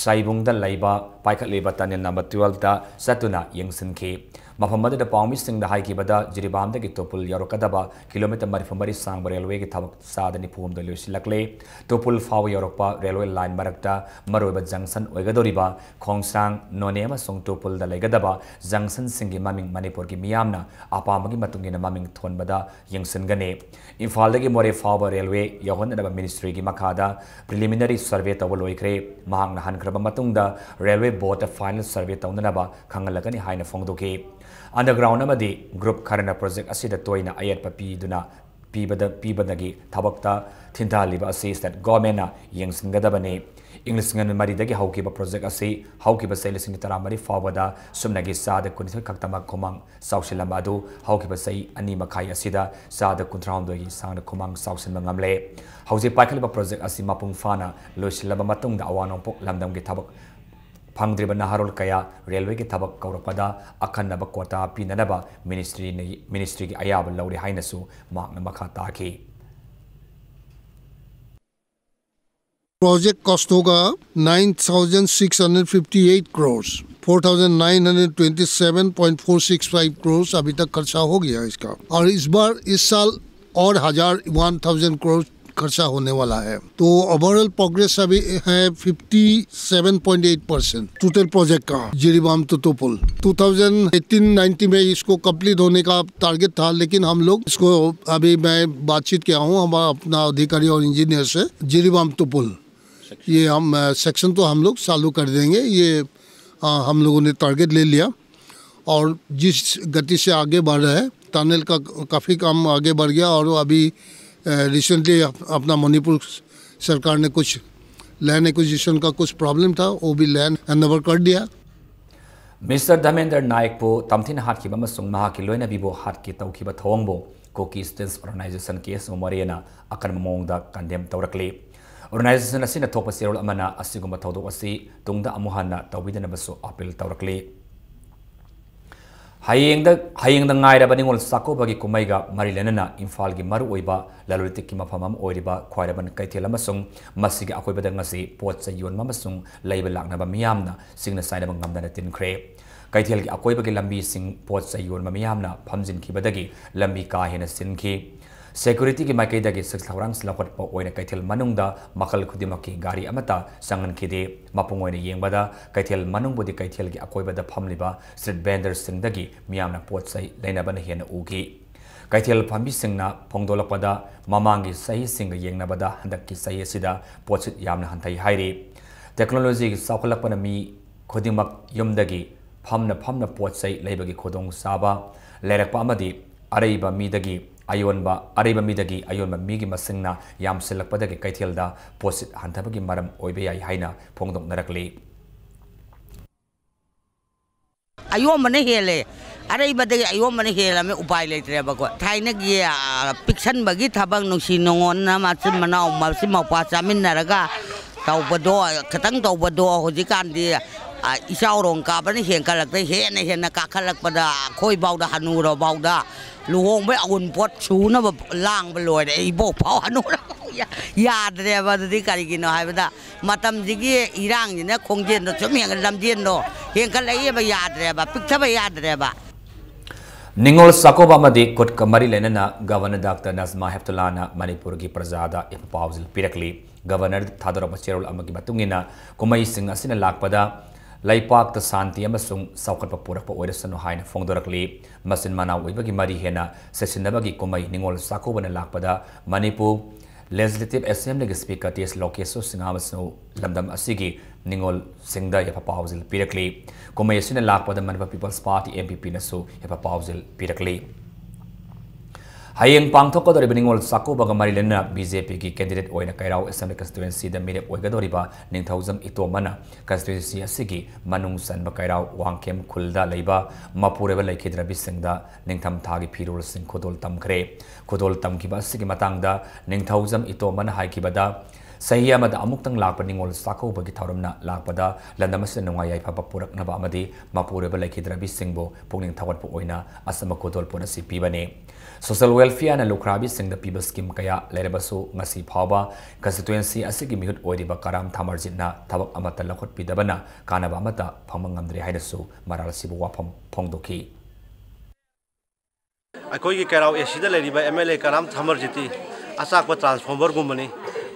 ꯁꯩꯕꯨꯡꯗ ꯂꯩꯕ ꯄꯥꯏꯈꯠꯂꯤꯕ tunnel number twelveꯇ ꯆꯠꯇꯨꯅ ꯌꯦꯡꯁꯤꯟꯈꯤ꯫ ꯃꯐꯝ ꯑꯗꯨꯗ ꯄꯥꯎꯃꯤꯁꯤꯡꯗ ꯍꯥꯏꯈꯤꯕꯗ, ꯖꯤꯔꯤꯕꯥꯝꯗꯒꯤ ꯇꯨꯄꯨꯜ ꯌꯧꯔꯛꯀꯗꯕ kilometre ꯃꯔꯤꯐꯨ ꯃꯔꯤ ꯁꯥꯡꯕ railwayꯒꯤ ꯊꯕꯛ ꯆꯥꯗ ꯅꯤꯐꯨ ꯍꯨꯝꯗꯣꯏ ꯂꯣꯏꯁꯤꯜꯂꯛꯂꯦ꯫ ꯇꯨꯄꯨꯜ ꯐꯥꯎꯕ ꯌꯧꯔꯛꯄ railway line ꯃꯔꯛꯇ ꯃꯔꯨꯑꯣꯏꯕ junction ꯑꯣꯏꯒꯗꯧꯔꯤꯕ ꯈꯣꯡꯁꯥꯡ, ꯅꯣꯅꯦ ꯑꯃꯁꯨꯡ ꯇꯨꯄꯨꯜꯗ ꯂꯩꯒꯗꯕ junctionꯁꯤꯡꯒꯤ ꯃꯃꯤꯡ ꯃꯅꯤꯄꯨꯔꯒꯤ ꯃꯤꯌꯥꯝꯅ ꯑꯄꯥꯝꯕꯒꯤ ꯃꯇꯨꯡ ꯏꯟꯅ ꯃꯃꯤꯡ ꯊꯣꯟꯕꯗ ꯌꯦꯡꯁꯤꯟꯒꯅꯤ꯫ ꯏꯝꯐꯥꯜꯗꯒꯤ ꯃꯣꯔꯦ ꯐꯥꯎꯕ railway ꯌꯧꯍꯟꯅꯅꯕ ministryꯒꯤ ꯃꯈꯥꯗ preliminary survey ꯇꯧꯕ ꯂꯣꯏꯈ꯭ꯔꯦ꯫ ꯃꯍꯥꯛꯅ ꯍꯟꯈ꯭ꯔꯕ ꯃꯇꯨꯡꯗ railway boardꯇ final survey ꯇꯧꯅꯅꯕ ꯈꯪꯍꯜꯂꯒꯅꯤ ꯍꯥꯏꯅ ꯐꯣꯡꯗꯣꯛꯈꯤ꯫ Underground ꯑꯃꯗꯤ group ꯈꯔꯅ project ꯑꯁꯤꯗ ꯇꯣꯏꯅ ꯑꯌꯦꯠꯄ ꯄꯤꯗꯨꯅ ꯄꯤꯕꯗ, ꯄꯤꯕꯗꯒꯤ ꯊꯕꯛꯇ ꯊꯤꯟꯊꯍꯜꯂꯤꯕ ꯑꯁꯤ state governmentꯅ ꯌꯦꯡꯁꯤꯟꯒꯗꯕꯅꯤ꯫ ꯏꯪ ꯂꯤꯁꯤꯡ ꯑꯅꯤ ꯃꯔꯤꯗꯒꯤ ꯍꯧꯈꯤꯕ project ꯑꯁꯤ ꯍꯧꯈꯤꯕ ꯆꯍꯤ ꯂꯤꯁꯤꯡ ꯇꯔꯥꯃꯔꯤ ꯐꯥꯎꯕꯗ ꯁꯨꯞꯅꯒꯤ ꯆꯥꯗ ꯀꯨꯟꯅꯤꯊꯣꯏ ꯈꯛꯇꯃꯛ ꯈꯨꯃꯥꯡ ꯆꯥꯎꯁꯤꯜꯂꯝꯕ ꯑꯗꯨ ꯍꯧꯈꯤꯕ ꯆꯍꯤ ꯑꯅꯤ ꯃꯈꯥꯏ ꯑꯁꯤꯗ ꯆꯥꯗ ꯀꯨꯟꯊ꯭ꯔꯥꯍꯨꯝꯗꯣꯏꯒꯤ ꯆꯥꯡꯗ ꯈꯨꯃꯥꯡ ꯆꯥꯎꯁꯤꯟꯕ ꯉꯝꯂꯦ꯫ ꯍꯧꯖꯤꯛ ꯄꯥꯏꯈꯠꯂꯤꯕ project ꯑꯁꯤ ꯃꯄꯨꯡ ꯐꯥꯅ ꯂꯣꯏꯁꯤꯜꯂꯕ ꯃꯇꯨꯡꯗ ꯑꯋꯥꯡ ꯅꯣꯡꯄꯣꯛ ꯂꯝꯗꯝꯒꯤ ꯊꯕꯛ ꯐꯪꯗ꯭ꯔꯤꯕ ꯅꯍꯥꯔꯣꯜ ꯀꯌꯥ railwayꯒꯤ ꯊꯕꯛ ꯀꯧꯔꯛꯄꯗ ꯑꯀꯟꯅꯕ quota ꯄꯤꯅꯅꯕ ministryꯅ, ministryꯒꯤ ꯑꯌꯥꯕ ꯂꯧꯔꯦ ꯍꯥꯏꯅꯁꯨ ꯃꯍꯥꯛꯅ ꯃꯈꯥ ꯇꯥꯈꯤ꯫ Project cost होगा nine thousand six hundred fifty eight crores, four thousand nine hundred twenty seven point four six five crores अभी तक खर्चा हो गया इसका। और इस बार, इस साल और हजार, one thousand crores खर्चा होने वाला है। तो overall progress अभी है fifty seven point eight percent total project का। Jiribam to Tupul, two thousand eighteen nineteen में इसको complete होने का target था, लेकिन हम लोग इसको, अभी मैं बातचीत किया हूँ हमारा अपना अधिकारी और engineer से, Jiribam Tupul, ये हम, अ, section तो हम लोग चालू कर देंगे। ये, अ, हम लोगों ने target ले लिया और जिस गति से आगे बढ़ रहा है, tunnel का काफ़ी काम आगे बढ़ गया और अभी, अ, recently अप-, अपना मणिपुर सरकार ने कुछ land acquisition का कुछ problem था, वो भी land handover कर दिया। Mister ꯙꯔꯃꯦꯟꯗ꯭ꯔ ꯅꯥꯌꯛꯄꯨ ꯇꯝꯊꯤꯅ ꯍꯥꯠꯈꯤꯕ ꯑꯃꯁꯨꯡ ꯃꯍꯥꯛꯀꯤ ꯂꯣꯏꯅꯕꯤꯕꯨ ꯍꯥꯠꯀꯦ ꯇꯧꯈꯤꯕ ꯊꯧꯑꯣꯡꯕꯨ Kuki Students Organization, K S O Mariana, ꯑꯀꯟꯕ ꯃꯑꯣꯡꯗ condemn ꯇꯧꯔꯛꯂꯤ꯫ Organization ꯑꯁꯤꯅ ꯊꯣꯛꯄ ꯆꯦꯔꯣꯜ ꯑꯃꯅ ꯑꯁꯤꯒꯨꯝꯕ ꯊꯧꯗꯣꯛ ꯑꯁꯤ ꯇꯨꯡꯗ ꯑꯃꯨꯛ ꯍꯟꯅ ꯇꯧꯕꯤꯗꯅꯕꯁꯨ appeal ꯇꯧꯔꯛꯂꯤ꯫ ꯍꯌꯦꯡꯗ, ꯍꯌꯦꯡꯗ ꯉꯥꯏꯔꯕ ꯅꯤꯉꯣꯜ ꯆꯥꯛꯀꯧꯕꯒꯤ ꯀꯨꯝꯍꯩꯒ ꯃꯔꯤ ꯂꯩꯅꯅ ꯏꯝꯐꯥꯜꯒꯤ ꯃꯔꯨꯑꯣꯏꯕ ꯂꯂꯣꯟ ꯏꯇꯤꯛꯀꯤ ꯃꯐꯝ ꯑꯃ ꯑꯣꯏꯔꯤꯕ ꯈ꯭ꯋꯥꯏꯔꯝꯕꯟ ꯀꯩꯊꯦꯜ ꯑꯃꯁꯨꯡ ꯃꯁꯤꯒꯤ ꯑꯀꯣꯏꯕꯗ ꯉꯁꯤ ꯄꯣꯠ ꯆꯩ ꯌꯣꯟꯕ ꯑꯃꯁꯨꯡ ꯂꯩꯕ ꯂꯥꯛꯅꯕ ꯃꯤꯌꯥꯝꯅ ꯁꯤꯡꯅ ꯆꯥꯏꯅꯕ ꯉꯝꯗꯅ ꯇꯤꯟꯈ꯭ꯔꯦ꯫ ꯀꯩꯊꯦꯜꯒꯤ ꯑꯀꯣꯏꯕꯒꯤ ꯂꯝꯕꯤꯁꯤꯡ ꯄꯣꯠ ꯆꯩ ꯌꯣꯟꯕ ꯃꯤꯌꯥꯝꯅ ꯐꯝꯖꯤꯟꯈꯤꯕꯗꯒꯤ ꯂꯝꯕꯤ ꯀꯥ ꯍꯦꯟꯅ ꯆꯤꯟꯈꯤ꯫ Securityꯒꯤ ꯃꯥꯏꯀꯩꯗꯒꯤ ꯁꯤꯜ ꯊꯧꯔꯥꯡ ꯂꯧꯈꯠꯄ ꯑꯣꯏꯅ ꯀꯩꯊꯦꯜ ꯃꯅꯨꯡꯗ ꯃꯈꯜ ꯈꯨꯗꯤꯡꯃꯛꯀꯤ ꯒꯥꯔꯤ ꯑꯃꯠꯇ ꯆꯪꯍꯟꯈꯤꯗꯦ꯫ ꯃꯄꯨꯡ ꯑꯣꯏꯅ ꯌꯦꯡꯕꯗ ꯀꯩꯊꯦꯜ ꯃꯅꯨꯡꯕꯨꯗꯤ ꯀꯩꯊꯦꯜꯒꯤ ꯑꯀꯣꯏꯕꯗ ꯐꯝꯂꯤꯕ street vendorꯁꯤꯡꯗꯒꯤ ꯃꯤꯌꯥꯝꯅ ꯄꯣꯠ ꯆꯩ ꯂꯩꯅꯕꯅ ꯍꯦꯟꯅ ꯎꯈꯤ꯫ ꯀꯩꯊꯦꯜ ꯐꯝꯕꯤꯁꯤꯡꯅ ꯐꯣꯡꯗꯣꯛꯂꯛꯄꯗ ꯃꯃꯥꯡꯒꯤ ꯆꯍꯤꯁꯤꯡꯒ ꯌꯦꯡꯅꯕꯗ ꯍꯟꯗꯛꯀꯤ ꯆꯍꯤ ꯑꯁꯤꯗ ꯄꯣꯠꯁꯤꯠ ꯌꯥꯝꯅ ꯍꯟꯊꯩ ꯍꯥꯏꯔꯤ꯫ Technologyꯒꯤ ꯆꯥꯎꯈꯠꯂꯛꯄꯅ ꯃꯤ ꯈꯨꯗꯤꯡꯃꯛ ꯌꯨꯝꯗꯒꯤ ꯐꯝꯅ ꯐꯝꯅ ꯄꯣꯠ ꯆꯩ ꯂꯩꯕꯒꯤ ꯈꯨꯗꯣꯡꯆꯥꯕ ꯂꯩꯔꯛꯄ ꯑꯃꯗꯤ ꯑꯔꯩꯕ ꯃꯤꯗꯒꯤ ꯑꯌꯣꯟꯕ ꯑꯔꯩꯕ ꯃꯤꯗꯒꯤ ꯑꯌꯣꯟꯕ ꯃꯤꯒꯤ ꯃꯁꯤꯡꯅ ꯌꯥꯝꯁꯤꯜꯂꯛꯄꯗꯒꯤ ꯀꯩꯊꯦꯜꯗ ꯄꯣꯠꯁꯤꯠ ꯍꯟꯊꯕꯒꯤ ꯃꯔꯝ ꯑꯣꯏꯕ ꯌꯥꯏ ꯍꯥꯏꯅ ꯐꯣꯡꯗꯣꯛꯅꯔꯛꯂꯤ꯫ ꯑꯌꯣꯟꯕꯅ ꯍꯦꯜꯂꯦ꯫ ꯑꯔꯩꯕꯗꯒꯤ ꯑꯌꯣꯟꯕꯅ ꯍꯦꯜꯂꯝꯃꯦ, ꯎꯄꯥꯏ ꯂꯩꯇ꯭ꯔꯦꯕꯀꯣ꯫ ꯊꯥꯏꯅꯒꯤ, ꯑ, ꯄꯤꯛꯁꯟꯕꯒꯤ ꯊꯕꯛ, ꯅꯨꯡꯁꯤ ꯅꯨꯡꯉꯣꯟꯅ ꯃꯆꯤꯟ ꯃꯅꯥꯎ, ꯃꯆꯤꯟ ꯃꯧꯄ꯭ꯋꯥ ꯆꯥꯃꯤꯟꯅꯔꯒ ꯇꯧꯕꯗꯣ, ꯈꯤꯇꯪ ꯇꯧꯕꯗꯣ, ꯍꯧꯖꯤꯛꯀꯥꯟꯗꯤ, ꯑ, ꯏꯆꯥꯎꯔꯣꯡ ꯀꯥꯕꯅ ꯍꯦꯟꯒꯠꯂꯛꯇ ꯍꯦꯟꯅ ꯍꯦꯟꯅ ꯀꯥꯈꯠꯂꯛꯄꯗ, ꯑꯩꯈꯣꯏꯐꯥꯎꯗ ꯍꯅꯨꯔꯐꯥꯎꯗ ꯂꯨꯍꯣꯡꯕꯩ ꯑꯎꯟꯄꯣꯠ ꯁꯨꯅꯕ ꯂꯥꯡꯕ ꯂꯣꯏꯔꯦ꯫ ꯏꯕꯣꯛ ꯐꯥꯎ ꯍꯅꯨꯔ ꯌꯥꯗ꯭ꯔꯦꯕ꯫ ꯑꯗꯨꯗꯤ ꯀꯔꯤꯒꯤꯅꯣ ꯍꯥꯏꯕꯗ, ꯃꯇꯝꯁꯤꯒꯤ ꯏꯔꯥꯡꯁꯤꯅ ꯈꯣꯡꯖꯦꯜꯗꯣ ꯁꯨꯝ ꯍꯦꯟꯒꯠ-, ꯂꯝꯖꯦꯜꯗꯣ ꯍꯦꯟꯒꯠꯂꯛꯑꯦꯕ, ꯌꯥꯗ꯭ꯔꯦꯕ, ꯄꯤꯛꯊꯕ ꯌꯥꯗ꯭ꯔꯦꯕ꯫ ꯅꯤꯉꯣꯜ ꯆꯥꯛꯀꯧꯕ ꯑꯃꯗꯤ ꯀꯨꯠꯀ ꯃꯔꯤ ꯂꯩꯅꯅ ꯒꯚꯔꯅꯔ ꯗꯥꯛꯇꯔ ꯅꯖꯃꯥ ꯍꯦꯞꯇꯨꯂꯥꯅ ꯃꯅꯤꯄꯨꯔꯒꯤ ꯄ꯭ꯔꯖꯥꯗ ꯌꯥꯏꯐ ꯄꯥꯎꯖꯦꯜ ꯄꯤꯔꯛꯂꯤ꯫ ꯒꯚꯔꯅꯔ ꯊꯥꯗꯣꯔꯛꯄ ꯆꯦꯔꯣꯜ ꯑꯃꯒꯤ ꯃꯇꯨꯡ ꯏꯟꯅ, ꯀꯨꯝꯍꯩꯁꯤꯡ ꯑꯁꯤꯅ ꯂꯥꯛꯄꯗ ꯂꯩꯄꯥꯛꯇ ꯁꯥꯟꯇꯤ ꯑꯃꯁꯨꯡ ꯆꯥꯎꯈꯠꯄ ꯄꯨꯔꯛꯄ ꯑꯣꯏꯔꯁꯅꯨ ꯍꯥꯏꯅ ꯐꯣꯡꯗꯣꯔꯛꯂꯤ꯫ ꯃꯆꯤꯟ ꯃꯅꯥꯎ ꯑꯣꯏꯕꯒꯤ ꯃꯔꯤ ꯍꯦꯟꯅ ꯆꯦꯠꯁꯤꯟꯅꯕꯒꯤ ꯀꯨꯝꯍꯩ ꯅꯤꯉꯣꯜ ꯆꯥꯛꯀꯧꯕꯅ ꯂꯥꯛꯄꯗ ꯃꯅꯤꯄꯨꯔ ꯂꯦꯖꯤꯁꯂꯦꯇꯤꯚ ꯑꯦꯁꯦꯝꯕ꯭ꯂꯤꯒꯤ ꯁ꯭ꯄꯤꯀꯔ ꯇꯤ ꯑꯦꯁ ꯂꯣꯀꯦꯁꯣꯔ ꯁꯤꯡꯍ ꯑꯃꯁꯨꯡ ꯂꯝꯗꯝ ꯑꯁꯤꯒꯤ ꯅꯤꯉꯣꯜꯁꯤꯡꯗ ꯌꯥꯏꯐ ꯄꯥꯎꯖꯦꯜ ꯄꯤꯔꯛꯂꯤ꯫ ꯀꯨꯝꯍꯩ ꯑꯁꯤꯅ ꯂꯥꯛꯄꯗ Manipur peoples party, M P ꯄꯤꯅꯁꯨ ꯌꯥꯏꯐ ꯄꯥꯎꯖꯦꯜ ꯄꯤꯔꯛꯂꯤ꯫ ꯍꯌꯦꯡ ꯄꯥꯡꯊꯣꯛꯀꯗꯧꯔꯤꯕ ꯅꯤꯉꯣꯜ ꯆꯥꯛꯀꯧꯕꯒ ꯃꯔꯤ ꯂꯩꯅꯅ ꯕꯤ ꯖꯦ ꯄꯤꯒꯤ ꯀꯦꯟꯗꯤꯗꯦꯠ ꯑꯣꯏꯅ ꯀꯩꯔꯥꯎ ꯑꯦꯁꯦꯝꯕ꯭ꯂꯤ ꯀꯟꯁꯇꯤꯇ꯭ꯋꯦꯟꯁꯤꯗ ꯃꯤꯔꯦꯞ ꯑꯣꯏꯒꯗꯧꯔꯤꯕ ꯅꯤꯡꯊꯧꯖꯝ ꯏꯇꯣꯝꯕꯅ ꯀꯟꯁꯇꯤꯇ꯭ꯋꯦꯟꯁꯤ ꯑꯁꯤꯒꯤ ꯃꯅꯨꯡ ꯆꯟꯕ ꯀꯩꯔꯥꯎ ꯋꯥꯡꯈꯦꯝ ꯈꯨꯜꯗ ꯂꯩꯕ ꯃꯄꯨꯔꯣꯏꯕ ꯂꯩꯈꯤꯗ꯭ꯔꯕꯤꯁꯤꯡꯗ ꯅꯤꯡꯊꯝ ꯊꯥꯒꯤ ꯐꯤꯔꯣꯜꯁꯤꯡ ꯈꯨꯗꯣꯜ ꯇꯝꯈ꯭ꯔꯦ꯫ ꯈꯨꯗꯣꯜ ꯇꯝꯈꯤꯕ ꯑꯁꯤꯒꯤ ꯃꯇꯥꯡꯗ ꯅꯤꯡꯊꯧꯖꯝ ꯏꯇꯣꯝꯕꯅ ꯍꯥꯏꯈꯤꯕꯗ, ꯆꯍꯤ ꯑꯃꯗ ꯑꯃꯨꯛꯇꯪ ꯂꯥꯛꯄ ꯅꯤꯉꯣꯜ ꯆꯥꯛꯀꯧꯕꯒꯤ ꯊꯧꯔꯝꯅ ꯂꯥꯛꯄꯗ ꯂꯝꯗꯝ ꯑꯁꯤꯗ ꯅꯨꯡꯉꯥꯏ ꯌꯥꯏꯐꯕ ꯄꯨꯔꯛꯅꯕ ꯑꯃꯗꯤ ꯃꯄꯨꯔꯣꯏꯕ ꯂꯩꯈꯤꯗ꯭ꯔꯕꯤꯁꯤꯡꯕꯨ ꯄꯨꯛꯅꯤꯡ ꯊꯧꯒꯠꯄ ꯑꯣꯏꯅ ꯑꯆꯝꯕ ꯈꯨꯗꯣꯜꯄꯣꯠ ꯑꯁꯤ ꯄꯤꯕꯅꯤ꯫ ꯁꯣꯁꯤꯌꯦꯜ ꯋꯦꯜꯐꯤꯌꯔꯅ ꯂꯨꯈ꯭ꯔꯥꯕꯤꯁꯤꯡꯗ ꯄꯤꯕ ꯁ꯭ꯀꯤꯝ ꯀꯌꯥ ꯂꯩꯔꯕꯁꯨ, ꯉꯁꯤ ꯐꯥꯎꯕ ꯀꯟꯁꯇꯤꯇ꯭ꯋꯦꯟꯁꯤ ꯑꯁꯤꯒꯤ ꯃꯤꯍꯨꯠ ꯑꯣꯏꯔꯤꯕ ꯀꯔꯥꯝ ꯊꯥꯃꯔꯖꯤꯠꯅ ꯊꯕꯛ ꯑꯃꯠꯇ ꯂꯧꯈꯠꯄꯤꯗꯕꯅ ꯀꯥꯟꯅꯕ ꯑꯃꯠꯇ ꯐꯪꯕ ꯉꯝꯗ꯭ꯔꯦ ꯍꯥꯏꯅꯁꯨ ꯃꯔꯥꯜ ꯁꯤꯕ ꯋꯥꯐꯝ ꯐꯣꯡꯗꯣꯛꯈꯤ꯫ ꯑꯩꯈꯣꯏꯒꯤ ꯀꯩꯔꯥꯎ ꯑꯦ ꯁꯤꯗ ꯂꯩꯔꯤꯕ ꯑꯦꯝ ꯑꯦꯜ ꯑꯦ ꯀꯔꯥꯝ ꯊꯥꯃꯔꯖꯤꯠꯇꯤ ꯑꯆꯥꯛꯄ ꯇ꯭ꯔꯥꯟꯁꯐꯣꯔꯃꯔꯒꯨꯝꯕꯅꯤ꯫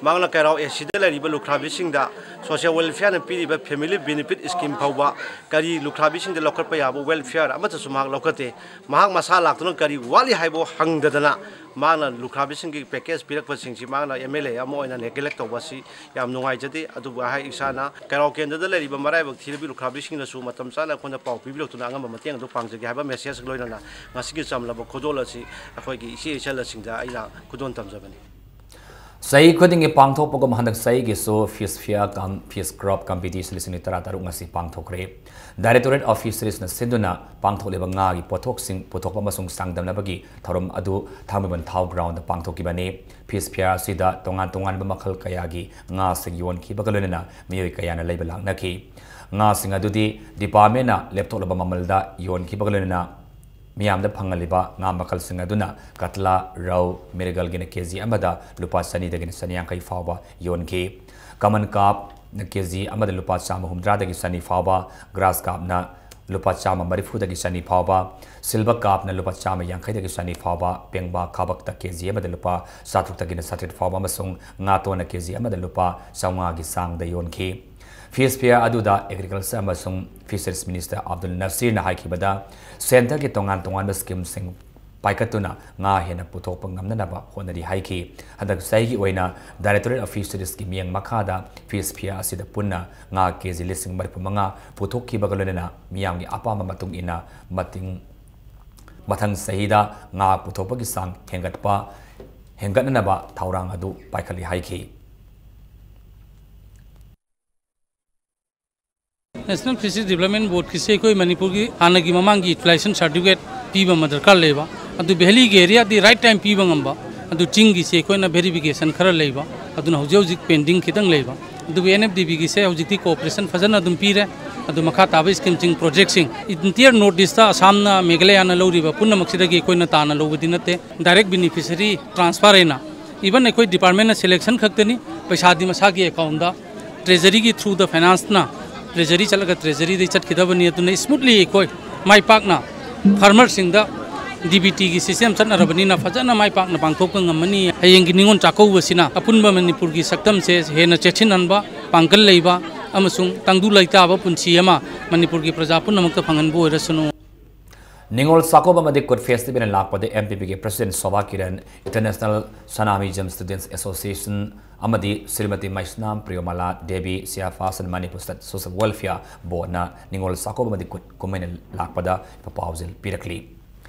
ꯃꯍꯥꯛꯅ ꯀꯩꯔꯥꯎ ꯑꯦꯁꯤꯗ ꯂꯩꯔꯤꯕ ꯂꯨꯈ꯭ꯔꯥꯕꯤꯁꯤꯡꯗ social welfareꯅ ꯄꯤꯔꯤꯕ family benefit scheme ꯐꯥꯎꯕ ꯀꯔꯤ ꯂꯨꯈ꯭ꯔꯥꯕꯤꯁꯤꯡꯗ ꯂꯧꯈꯠꯄ ꯌꯥꯕ welfare ꯑꯃꯠꯇꯁꯨ ꯃꯍꯥꯛ ꯂꯧꯈꯠꯇꯦ꯫ ꯃꯍꯥꯛ ꯃꯁꯥ ꯂꯥꯛꯇꯨꯅ ꯀꯔꯤ ꯋꯥꯠꯂꯤ ꯍꯥꯏꯕ ꯍꯪꯗꯗꯅ ꯃꯍꯥꯛꯅ ꯂꯨꯈ꯭ꯔꯥꯕꯤꯁꯤꯡꯒꯤ package ꯄꯤꯔꯛꯄꯁꯤꯡꯁꯤ ꯃꯍꯥꯛꯅ MLA ꯑꯃ ꯑꯣꯏꯅ neglect ꯇꯧꯕ ꯑꯁꯤ ꯌꯥꯝ ꯅꯨꯡꯉꯥꯏꯖꯗꯦ꯫ ꯑꯗꯨꯕꯨ ꯑꯩꯍꯥꯛ ꯏꯁꯥꯅ ꯀꯩꯔꯥꯎ ꯀꯦꯟꯗ꯭ꯔꯗ ꯂꯩꯔꯤꯕ ꯃꯔꯥꯏꯕꯛ ꯊꯤꯔꯕꯤ ꯂꯨꯈ꯭ꯔꯥꯕꯤꯁꯤꯡꯅꯁꯨ ꯃꯇꯝ ꯆꯥꯅ ꯑꯩꯈꯣꯏꯅ ꯄꯥꯎ ꯄꯤꯕꯤꯔꯛꯇꯨꯅ ꯑꯉꯝꯕ ꯃꯇꯦꯡ ꯑꯗꯨ ꯄꯥꯡꯖꯒꯦ ꯍꯥꯏꯕ message ꯂꯣꯏꯅꯅ ꯉꯁꯤꯒꯤ ꯆꯝꯂꯕ ꯈꯨꯗꯣꯜ ꯑꯁꯤ ꯑꯩꯈꯣꯏꯒꯤ ꯏꯆꯦ ꯏꯆꯜꯂꯁꯤꯡꯗ ꯑꯩꯅ ꯈꯨꯗꯣꯜ ꯇꯝꯖꯕꯅꯤ꯫ ꯆꯍꯤ ꯈꯨꯗꯤꯡꯒꯤ ꯄꯥꯡꯊꯣꯛꯄꯒꯨꯝ ꯍꯟꯗꯛ ꯆꯍꯤꯒꯤꯁꯨ Fish Fair cum Fish Crop Competition ꯂꯤꯁꯤꯡ ꯑꯅꯤ ꯇꯔꯥ ꯇꯔꯨꯛ ꯉꯁꯤ ꯄꯥꯡꯊꯣꯛꯈ꯭ꯔꯦ꯫ Directorate of Fisheries ꯅ ꯁꯤꯟꯗꯨꯅ ꯄꯥꯡꯊꯣꯛꯂꯤꯕ ꯉꯥꯒꯤ ꯄꯣꯠꯊꯣꯛꯁꯤꯡ ꯄꯨꯊꯣꯛꯄ ꯑꯃꯁꯨꯡ ꯆꯥꯡꯗꯝꯅꯕꯒꯤ ꯊꯧꯔꯝ ꯑꯗꯨ ꯊꯥꯡꯃꯩꯕꯟ ꯊꯥꯎ ground ꯗ ꯄꯥꯡꯊꯣꯛꯈꯤꯕꯅꯤ꯫ Fish Fair ꯑꯁꯤꯗ ꯇꯣꯉꯥꯟ ꯇꯣꯉꯥꯟꯕ ꯃꯈꯜ ꯀꯌꯥꯒꯤ ꯉꯥꯁꯤꯡ ꯌꯣꯟꯈꯤꯕꯒ ꯂꯣꯏꯅꯅ ꯃꯤꯑꯣꯏ ꯀꯌꯥꯅ ꯂꯩꯕ ꯂꯥꯛꯅꯈꯤ꯫ ꯉꯥꯁꯤꯡ ꯑꯗꯨꯗꯤ department ꯅ ꯂꯦꯞꯊꯣꯛꯂꯕ ꯃꯃꯜꯗ ꯌꯣꯟꯈꯤꯕꯒ ꯂꯣꯏꯅꯅ ꯃꯤꯌꯥꯝꯗ ꯐꯪꯍꯜꯂꯤꯕ ꯉꯥ ꯃꯈꯜꯁꯤꯡ ꯑꯗꯨꯅ ꯀꯠꯂꯥ, ꯔꯧ, ꯃꯤꯔꯒꯜꯒꯤꯅ KG ꯑꯃꯗ ꯂꯨꯄꯥ ꯆꯅꯤꯗꯒꯤꯅ ꯆꯅꯤ ꯌꯥꯡꯈꯩ ꯐꯥꯎꯕ ꯌꯣꯟꯈꯤ꯫ Common carp ꯅ KG ꯑꯃꯗ ꯂꯨꯄꯥ ꯆꯥꯝꯃ ꯍꯨꯝꯗ꯭ꯔꯥꯗꯒꯤ ꯆꯅꯤ ꯐꯥꯎꯕ, grass carp ꯅ ꯂꯨꯄꯥ ꯆꯥꯝꯃ ꯃꯔꯤꯐꯨꯗꯒꯤ ꯆꯅꯤ ꯐꯥꯎꯕ, silver carp ꯅ ꯂꯨꯄꯥ ꯆꯥꯝꯃ ꯌꯥꯡꯈꯩꯗꯒꯤ ꯆꯅꯤ ꯐꯥꯎꯕ, ꯄꯦꯡꯕꯥ ꯈꯥꯕꯛꯇ KG ꯑꯃꯗ ꯂꯨꯄꯥ ꯆꯥꯇ꯭ꯔꯨꯛꯇꯒꯤꯅ ꯆꯥꯇ꯭ꯔꯦꯠ ꯐꯥꯎꯕ ꯑꯃꯁꯨꯡ ꯉꯥꯇꯣꯟꯅ KG ꯑꯃꯗ ꯂꯨꯄꯥ ꯆꯥꯝꯃꯉꯥꯒꯤ ꯆꯥꯡꯗ ꯌꯣꯟꯈꯤ꯫ Fish Fair ꯑꯗꯨꯗ Agriculture ꯑꯃꯁꯨꯡ Fisheries Minister ꯑꯕꯗꯨꯜ ꯅꯁꯤꯔꯅ ꯍꯥꯏꯈꯤꯕꯗ, centre ꯒꯤ ꯇꯣꯉꯥꯟ ꯇꯣꯉꯥꯟꯕ scheme ꯁꯤꯡ ꯄꯥꯏꯈꯠꯇꯨꯅ ꯉꯥ ꯍꯦꯟꯅ ꯄꯨꯊꯣꯛꯄ ꯉꯝꯅꯅꯕ ꯍꯣꯠꯅꯔꯤ ꯍꯥꯏꯈꯤ꯫ ꯍꯟꯗꯛ ꯆꯍꯤꯒꯤ ꯑꯣꯏꯅ Directorate of Fisheries ꯀꯤ ꯃꯤꯠꯌꯦꯡ ꯃꯈꯥꯗ Fish Fair ꯑꯁꯤꯗ ꯄꯨꯟꯅ ꯉꯥ KG ꯂꯤꯁꯤꯡ ꯃꯔꯤꯐꯨ ꯃꯉꯥ ꯄꯨꯊꯣꯛꯈꯤꯕꯒ ꯂꯣꯏꯅꯅ ꯃꯤꯌꯥꯝꯒꯤ ꯑꯄꯥꯝꯕ ꯃꯇꯨꯡ ꯏꯟꯅ ꯃꯇꯤꯡ-, ꯃꯊꯪ ꯆꯍꯤꯗ ꯉꯥ ꯄꯨꯊꯣꯛꯄꯒꯤ ꯆꯥꯡ ꯍꯦꯟꯒꯠꯄ, ꯍꯦꯟꯒꯠꯅꯅꯕ ꯊꯧꯔꯥꯡ ꯑꯗꯨ ꯄꯥꯏꯈꯠꯂꯤ ꯍꯥꯏꯈꯤ꯫ National Fisheries Development Board ꯀꯤꯁꯦ ꯑꯩꯈꯣꯏ ꯃꯅꯤꯄꯨꯔꯒꯤ ꯍꯥꯟꯅꯒꯤ ꯃꯃꯥꯡꯒꯤ utilization certificate ꯄꯤꯕ ꯑꯃ ꯗꯔꯀꯥꯔ ꯂꯩꯕ, ꯑꯗꯨ valley ꯒꯤ area ꯗꯤ right time ꯄꯤꯕ ꯉꯝꯕ, ꯑꯗꯨ ꯆꯤꯡꯒꯤꯁꯦ ꯑꯩꯈꯣꯏꯅ verification ꯈꯔ ꯂꯩꯕ, ꯑꯗꯨꯅ ꯍꯧꯖꯤꯛ ꯍꯧꯖꯤꯛ pending ꯈꯤꯇꯪ ꯂꯩꯕ꯫ ꯑꯗꯨꯕꯨ NFDB ꯒꯤꯁꯦ ꯍꯧꯖꯤꯛꯇꯤ cooperation ꯐꯖꯅ ꯑꯗꯨꯝ ꯄꯤꯔꯦ꯫ ꯑꯗꯨ ꯃꯈꯥ ꯇꯥꯕ scheme ꯁꯤꯡ, project ꯁꯤꯡ entire North East ꯇ ꯑꯁꯥꯝꯅ, ꯃꯦꯘꯥꯂꯌꯥꯅ ꯂꯧꯔꯤꯕ ꯄꯨꯝꯅꯃꯛꯁꯤꯗꯒꯤ ꯑꯩꯈꯣꯏꯅ ꯇꯥꯅ ꯂꯧꯕꯗꯤ ꯅꯠꯇꯦ, direct beneficiary transfer ꯍꯥꯏꯅ, even ꯑꯩꯈꯣꯏ department ꯅ selection ꯈꯛꯇꯅꯤ, ꯄꯩꯁꯥꯗꯤ ꯃꯁꯥꯒꯤ account ꯇ Treasury ꯒꯤ through ꯗ finance ꯅ, Treasury ꯆꯠꯂꯒ Treasury ꯗꯒꯤ ꯆꯠꯈꯤꯗꯕꯅꯤ꯫ ꯑꯗꯨꯅ smoothly ꯑꯩꯈꯣꯏ ꯃꯥꯏ ꯄꯥꯛꯅ farmer ꯁꯤꯡꯗ ꯗꯤ ꯕꯤ ꯇꯤꯒꯤ ꯁꯤꯁꯇꯦꯝ ꯆꯠꯅꯔꯕꯅꯤꯅ ꯐꯖꯅ ꯃꯥꯏ ꯄꯥꯛꯅ ꯄꯥꯡꯊꯣꯛꯄ ꯉꯝꯃꯅꯤ꯫ ꯍꯌꯦꯡꯒꯤ ꯅꯤꯉꯣꯜ ꯆꯥꯛꯀꯧꯕꯁꯤꯅ ꯑꯄꯨꯟꯕ ꯃꯅꯤꯄꯨꯔꯒꯤ ꯁꯛꯇꯝꯁꯦ ꯍꯦꯟꯅ ꯆꯦꯠꯁꯤꯟꯍꯟꯕ, ꯄꯥꯡꯒꯜ ꯂꯩꯕ ꯑꯃꯁꯨꯡ ꯇꯪꯗꯨ ꯂꯩꯇꯥꯕ ꯄꯨꯟꯁꯤ ꯑꯃ ꯃꯅꯤꯄꯨꯔꯒꯤ ꯄ꯭ꯔꯖꯥ ꯄꯨꯝꯅꯃꯛꯇ ꯐꯪꯍꯟꯕ ꯑꯣꯏꯔꯁꯅꯨ꯫ ꯅꯤꯉꯣꯜ ꯆꯥꯛꯀꯧꯕ ꯑꯃꯗꯤ ꯀꯨꯠ ꯐꯦꯁꯇꯤꯚꯦꯜꯅ ꯂꯥꯛꯄꯗ ꯑꯦꯝ ꯄꯤ ꯄꯤꯒꯤ ꯄ꯭ꯔꯁꯤꯗꯦꯟ ꯁꯣꯚꯥ ꯀꯤꯔꯟ, ꯏꯟꯇꯔꯅꯦꯁꯅꯦꯜ ꯁꯅꯥꯃꯍꯤ ꯖꯝ ꯁ꯭ꯇꯨꯗꯦꯟꯠꯁ ꯑꯦꯁꯣꯁꯤꯌꯦꯁꯟ ꯑꯃꯗꯤ Shrimati Meisnam Priyomala Devi, chairperson Manipur state social welfare ꯕꯣꯔꯗꯅ ꯅꯤꯉꯣꯜ ꯆꯥꯛꯀꯧꯕ ꯑꯃꯗꯤ ꯀꯨꯠ ꯀꯨꯝꯍꯩꯅ ꯂꯥꯛꯄꯗ ꯄꯥꯎꯖꯦꯜ ꯄꯤꯔꯛꯂꯤ꯫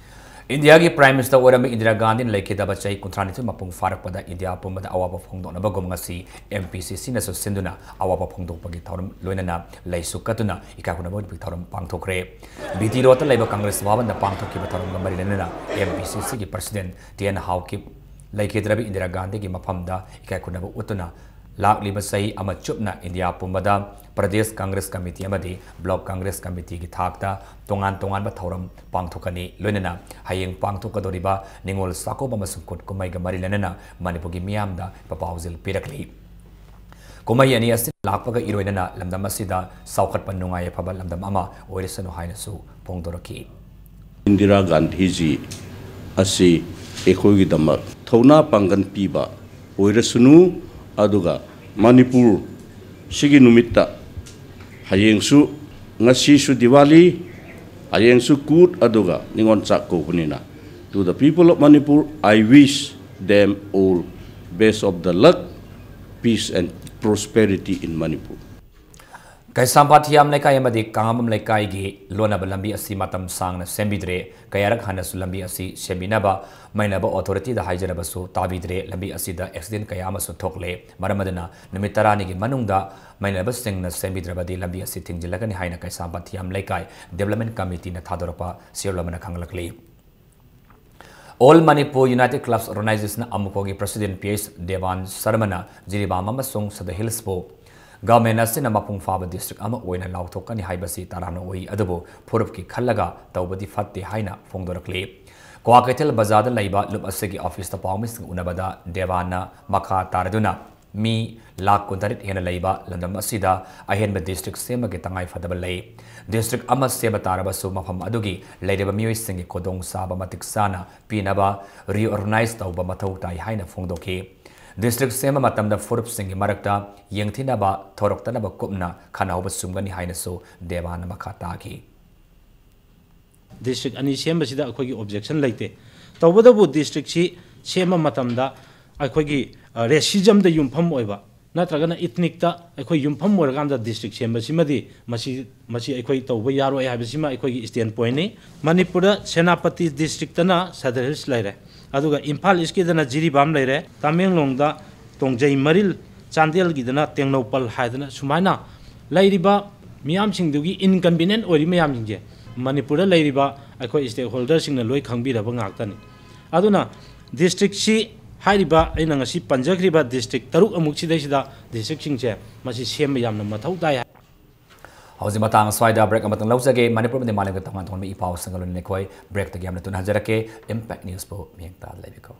ꯏꯟꯗꯤꯌꯥꯒꯤ ꯄ꯭ꯔꯥꯏꯝ ꯃꯤꯅꯤꯁꯇꯔ ꯑꯣꯏꯔꯝꯕ ꯏꯟꯗꯤꯔꯥ ꯒꯥꯟꯙꯤꯅ ꯂꯩꯈꯤꯗꯕ ꯆꯍꯤ ꯀꯨꯟꯊ꯭ꯔꯥ ꯅꯤꯊꯣꯏ ꯃꯄꯨꯡ ꯐꯥꯔꯛꯄꯗ ꯏꯟꯗꯤꯌꯥ ꯄꯨꯝꯕꯗ ꯑꯋꯥꯕ ꯐꯣꯡꯗꯣꯛꯅꯕꯒꯨꯝ ꯉꯁꯤ ꯑꯦꯝ ꯄꯤ ꯁꯤ ꯁꯤꯅꯁꯨ ꯁꯤꯟꯗꯨꯅ ꯑꯋꯥꯕ ꯐꯣꯡꯗꯣꯛꯄꯒꯤ ꯊꯧꯔꯝ ꯂꯣꯏꯅꯅ ꯂꯩꯁꯨ ꯀꯠꯇꯨꯅ ꯏꯀꯥꯏ ꯈꯨꯝꯅꯕꯒꯤ ꯊꯧꯔꯝ ꯄꯥꯡꯊꯣꯛꯈ꯭ꯔꯦ꯫ ꯕꯤ ꯇꯤ ꯔꯣꯗꯇ ꯂꯩꯕ ꯀꯪꯒ꯭ꯔꯦꯁ ꯚꯕꯟꯗ ꯄꯥꯡꯊꯣꯛꯈꯤꯕ ꯊꯧꯔꯝꯒ ꯃꯔꯤ ꯂꯩꯅꯅ ꯑꯦꯝ ꯄꯤ ꯁꯤ ꯁꯤꯒꯤ ꯄ꯭ꯔꯁꯤꯗꯦꯟꯠ ꯇꯤ ꯑꯦꯟ ꯍꯥꯎꯀꯤꯞ ꯂꯩꯈꯤꯗ꯭ꯔꯕ ꯏꯟꯗꯤꯔꯥ ꯒꯥꯟꯙꯤꯒꯤ ꯃꯐꯝꯗ ꯏꯀꯥꯏ ꯈꯨꯝꯅꯕ ꯎꯠꯇꯨꯅ ꯂꯥꯛꯂꯤꯕ ꯆꯍꯤ ꯑꯃ ꯆꯨꯞꯅ ꯏꯟꯗꯤꯌꯥ ꯄꯨꯝꯕꯗ ꯄ꯭ꯔꯗꯦꯁ ꯀꯪꯒ꯭ꯔꯦꯁ ꯀꯃꯤꯇꯤ ꯑꯃꯗꯤ ꯕ꯭ꯂꯣꯛ ꯀꯪꯒ꯭ꯔꯦꯁ ꯀꯃꯤꯇꯤꯒꯤ ꯊꯥꯛꯇ ꯇꯣꯉꯥꯟ ꯇꯣꯉꯥꯟꯕ ꯊꯧꯔꯝ ꯄꯥꯡꯊꯣꯛꯀꯅꯤ꯫ ꯂꯣꯏꯅꯅ ꯍꯌꯦꯡ ꯄꯥꯡꯊꯣꯛꯀꯗꯧꯔꯤꯕ ꯅꯤꯉꯣꯜ ꯆꯥꯛꯀꯧꯕ ꯑꯃꯁꯨꯡ ꯀꯨꯠ ꯀꯨꯝꯍꯩꯒ ꯃꯔꯤ ꯂꯩꯅꯅ ꯃꯅꯤꯄꯨꯔꯒꯤ ꯃꯤꯌꯥꯝꯗ ꯄꯥꯎꯖꯦꯜ ꯄꯤꯔꯛꯂꯤ꯫ ꯀꯨꯝꯍꯩ ꯑꯅꯤ ꯑꯁꯤ ꯂꯥꯛꯄꯒ ꯏꯔꯣꯏꯅꯅ ꯂꯝꯗꯝ ꯑꯁꯤꯗ ꯆꯥꯎꯈꯠꯄ ꯅꯨꯡꯉꯥꯏ ꯌꯥꯏꯐꯕ ꯂꯝꯗꯝ ꯑꯃ ꯑꯣꯏꯔꯁꯅꯨ ꯍꯥꯏꯅꯁꯨ ꯐꯣꯡꯗꯣꯔꯛꯈꯤ꯫ ꯏꯟꯗꯤꯔꯥ ꯒꯥꯟꯙꯤꯖꯤ ꯑꯁꯤ ꯑꯩꯈꯣꯏꯒꯤꯗꯃꯛ ꯊꯧꯅꯥ ꯄꯥꯡꯒꯜ ꯄꯤꯕ ꯑꯣꯏꯔꯁꯅꯨ, ꯑꯗꯨꯒ ꯃꯅꯤꯄꯨꯔ ꯁꯤꯒꯤ ꯅꯨꯃꯤꯠꯇ ꯍꯌꯦꯡꯁꯨ, ꯉꯁꯤꯁꯨ ꯗꯤꯋꯥꯂꯤ, ꯍꯌꯦꯡꯁꯨ ꯀꯨꯠ ꯑꯗꯨꯒ ꯅꯤꯉꯣꯜ ꯆꯥꯛꯀꯧꯕꯅꯤꯅ, to the people of Manipur, I wish them all best of the luck, peace and prosperity in Manipur. ꯀꯩꯁꯥꯝꯄꯥꯠ ꯊꯤꯌꯥꯝ ꯂꯩꯀꯥꯏ ꯑꯃꯗꯤ ꯀꯥꯉꯥꯝꯕꯝ ꯂꯩꯀꯥꯏꯒꯤ ꯂꯣꯟꯅꯕ ꯂꯝꯕꯤ ꯑꯁꯤ ꯃꯇꯝ ꯁꯥꯡꯅ ꯁꯦꯝꯕꯤꯗ꯭ꯔꯦ꯫ ꯀꯌꯥꯔꯛ ꯍꯟꯅꯁꯨ ꯂꯝꯕꯤ ꯑꯁꯤ ꯁꯦꯝꯕꯤꯅꯕ ꯃꯩ ꯂꯩꯅꯕ ꯑꯣꯊꯣꯔꯤꯇꯤꯗ ꯍꯥꯏꯖꯔꯕꯁꯨ ꯇꯥꯕꯤꯗ꯭ꯔꯦ꯫ ꯂꯝꯕꯤ ꯑꯁꯤꯗ ꯑꯦꯛꯁꯤꯗꯦꯟ ꯀꯌꯥ ꯑꯃꯁꯨ ꯊꯣꯛꯂꯦ꯫ ꯃꯔꯝ ꯑꯗꯨꯅ ꯅꯨꯃꯤꯠ ꯇꯔꯥꯅꯤꯒꯤ ꯃꯅꯨꯡꯗ ꯃꯩ ꯂꯩꯅꯕꯁꯤꯡꯅ ꯁꯦꯝꯕꯤꯗ꯭ꯔꯕꯗꯤ ꯂꯝꯕꯤ ꯑꯁꯤ ꯊꯤꯡꯖꯤꯜꯂꯒꯅꯤ ꯍꯥꯏꯅ ꯀꯩꯁꯥꯝꯄꯥꯠ ꯊꯤꯌꯥꯝ ꯂꯩꯀꯥꯏ ꯗꯤꯕꯦꯂꯞꯃꯦꯟ ꯀꯃꯤꯇꯤꯅ ꯊꯥꯗꯣꯔꯛꯄ ꯁꯤꯌꯣꯜ ꯑꯃꯅ ꯈꯪꯍꯜꯂꯛꯂꯤ꯫ All Manipur united clubs organisation ꯑꯃꯨꯀꯣꯒꯤ ꯄ꯭ꯔꯁꯤꯗꯦꯟꯠ ꯄꯤ ꯑꯩꯆ ꯗꯦꯕꯥꯟ ꯁꯔꯃꯅ ꯖꯤꯔꯤꯕꯥꯝ ꯑꯃꯁꯨꯡ ꯁꯗ ꯍꯤꯜꯁꯄꯨ ꯒꯚꯔꯟꯃꯦꯟꯠ ꯑꯁꯤꯅ ꯃꯄꯨꯡ ꯐꯥꯕ ꯗꯤꯁꯇ꯭ꯔꯤꯛ ꯑꯃ ꯑꯣꯏꯅ ꯂꯥꯎꯊꯣꯛꯀꯅꯤ ꯍꯥꯏꯕꯁꯤ ꯇꯔꯥꯝꯅ ꯎꯏ, ꯑꯗꯨꯕꯨ ꯐꯨꯔꯨꯞꯀꯤ ꯈꯜꯂꯒ ꯇꯧꯕꯗꯤ ꯐꯠꯇꯦ ꯍꯥꯏꯅ ꯐꯣꯡꯗꯣꯔꯛꯂꯤ꯫ ꯀ꯭ꯋꯥꯀꯩꯊꯦꯜ ꯕꯖꯥꯔꯗ ꯂꯩꯕ ꯂꯨꯞ ꯑꯁꯤꯒꯤ ꯑꯣꯐꯤꯁꯇ ꯄꯥꯎꯃꯤꯁꯤꯡꯒ ꯎꯅꯕꯗ ꯗꯦꯕꯥꯟꯅ ꯃꯈꯥ ꯇꯥꯔꯗꯨꯅ ꯃꯤ ꯂꯥꯈ ꯀꯨꯟꯇꯔꯦꯠ ꯍꯦꯟꯅ ꯂꯩꯕ ꯂꯝꯗꯝ ꯑꯁꯤꯗ ꯑꯍꯦꯟꯕ ꯗꯤꯁꯇ꯭ꯔꯤꯛ ꯁꯦꯝꯕꯒꯤ ꯇꯉꯥꯏ ꯐꯗꯕ ꯂꯩ꯫ ꯗꯤꯁꯇ꯭ꯔꯤꯛ ꯑꯃ ꯁꯦꯝꯕ ꯇꯥꯔꯕꯁꯨ ꯃꯐꯝ ꯑꯗꯨꯒꯤ ꯂꯩꯔꯤꯕ ꯃꯤꯑꯣꯏꯁꯤꯡꯒꯤ ꯈꯨꯗꯣꯡꯆꯥꯕ ꯃꯇꯤꯛ ꯆꯥꯅ ꯄꯤꯅꯕ ꯔꯤꯑꯣꯔꯒꯅꯥꯏꯖ ꯇꯧꯕ ꯃꯊꯧ ꯇꯥꯏ ꯍꯥꯏꯅ ꯐꯣꯡꯗꯣꯛꯈꯤ꯫ ꯗꯤꯁꯇ꯭ꯔꯤꯛ ꯁꯦꯝꯕ ꯃꯇꯝꯗ ꯐꯨꯔꯨꯞꯁꯤꯡꯒꯤ ꯃꯔꯛꯇ ꯌꯦꯡꯊꯤꯅꯕ ꯊꯣꯔꯛꯇꯅꯕ ꯀꯨꯞꯅ ꯈꯟꯅꯍꯧꯕ ꯆꯨꯝꯒꯅꯤ ꯍꯥꯏꯅꯁꯨ ꯗꯦꯕꯥꯅ ꯃꯈꯥ ꯇꯥꯈꯤ꯫ ꯗꯤꯁꯇ꯭ꯔꯤꯛ ꯑꯅꯤ ꯁꯦꯝꯕꯁꯤꯗ ꯑꯩꯈꯣꯏꯒꯤ ꯑꯣꯕꯖꯦꯛꯁꯟ ꯂꯩꯇꯦ꯫ ꯇꯧꯕꯇꯕꯨ ꯗꯤꯁꯇ꯭ꯔꯤꯛꯁꯤ ꯁꯦꯝꯕ ꯃꯇꯝꯗ ꯑꯩꯈꯣꯏꯒꯤ, ꯑ, ꯔꯦꯁꯤꯖꯝꯗ ꯌꯨꯝꯐꯝ ꯑꯣꯏꯕ ꯅꯠꯇ꯭ꯔꯒꯅ ꯏꯊꯅꯤꯛꯇ ꯑꯩꯈꯣꯏ ꯌꯨꯝꯐꯝ ꯑꯣꯏꯔꯀꯥꯟꯗ ꯗꯤꯁꯇ꯭ꯔꯤꯛ ꯁꯦꯝꯕꯁꯤꯃꯗꯤ ꯃꯁꯤ, ꯃꯁꯤ ꯑꯩꯈꯣꯏ ꯇꯧꯕ ꯌꯥꯔꯣꯏ ꯍꯥꯏꯕꯁꯤꯃ ꯑꯩꯈꯣꯏꯒꯤ ꯁ꯭ꯇꯦꯟ ꯄꯣꯏꯟꯅꯤ꯫ ꯃꯅꯤꯄꯨꯔꯗ ꯁꯦꯅꯥꯄꯇꯤ ꯗꯤꯁꯇ꯭ꯔꯤꯛꯇꯅ ꯁꯗꯔ ꯍꯤꯜꯁ ꯂꯩꯔꯦ, ꯑꯗꯨꯒ ꯏꯝꯐꯥꯜ ꯏꯁꯀꯤꯗꯅ ꯖꯤꯔꯤꯕꯥꯝ ꯂꯩꯔꯦ, ꯇꯃꯦꯡꯂꯣꯡꯗ ꯇꯣꯡꯖꯩ ꯃꯔꯤꯜ, ꯆꯥꯟꯗꯦꯜꯒꯤꯗꯅ ꯇꯦꯡꯅꯧꯄꯜ ꯍꯥꯏꯗꯅ ꯁꯨꯃꯥꯏꯅ ꯂꯩꯔꯤꯕ ꯃꯤꯌꯥꯝꯁꯤꯡꯗꯨꯒꯤ ꯏꯟꯀꯟꯚꯤꯅꯤꯌꯦꯟ ꯑꯣꯏꯔꯤ ꯃꯌꯥꯝꯁꯤꯡꯁꯦ ꯃꯅꯤꯄꯨꯔꯗ ꯂꯩꯔꯤꯕ ꯑꯩꯈꯣꯏ ꯁ꯭ꯇꯦꯛꯍꯣꯜꯗꯔꯁꯤꯡꯅ ꯂꯣꯏ ꯈꯪꯕꯤꯔꯕ ꯉꯥꯛꯇꯅꯤ꯫ ꯑꯗꯨꯅ ꯗꯤꯁꯇ꯭ꯔꯤꯛꯁꯤ, ꯍꯥꯏꯔꯤꯕ ꯑꯩꯅ ꯉꯁꯤ ꯄꯟꯖꯈ꯭ꯔꯤꯕ ꯗꯤꯁꯇ꯭ꯔꯤꯛ ꯇꯔꯨꯛ ꯑꯃꯨꯛ ꯁꯤꯗꯩꯁꯤꯗ ꯗꯤꯁꯇ꯭ꯔꯤꯛꯁꯤꯡꯁꯦ ꯃꯁꯤ ꯁꯦꯝꯕ ꯌꯥꯝꯅ ꯃꯊꯧ ꯇꯥꯏ ꯍꯥꯏ꯫ ꯍꯧꯖꯤꯛ ꯃꯇꯥꯡ ꯑꯁ꯭ꯋꯥꯏꯗ ꯕ꯭ꯔꯦꯛ ꯑꯃꯇꯪ ꯂꯧꯖꯒꯦ꯫ ꯃꯅꯤꯄꯨꯔ ꯑꯃꯗꯤ ꯃꯥꯂꯦꯝꯒꯤ ꯇꯣꯉꯥꯟ ꯇꯣꯉꯥꯟꯕ ꯏ ꯄꯥꯎꯁꯤꯡꯒ ꯂꯣꯏꯅꯅ ꯑꯩꯈꯣꯏ ꯕ꯭ꯔꯦꯛꯇꯒꯤ ꯌꯥꯝꯅ ꯊꯨꯅ ꯍꯟꯖꯔꯛꯀꯦ꯫ ꯏꯝꯄꯦꯛ ꯅ꯭ꯌꯨꯁꯄꯨ ꯃꯤꯠꯌꯦꯡ ꯇꯥꯗ ꯂꯩꯕꯤꯈꯣ꯫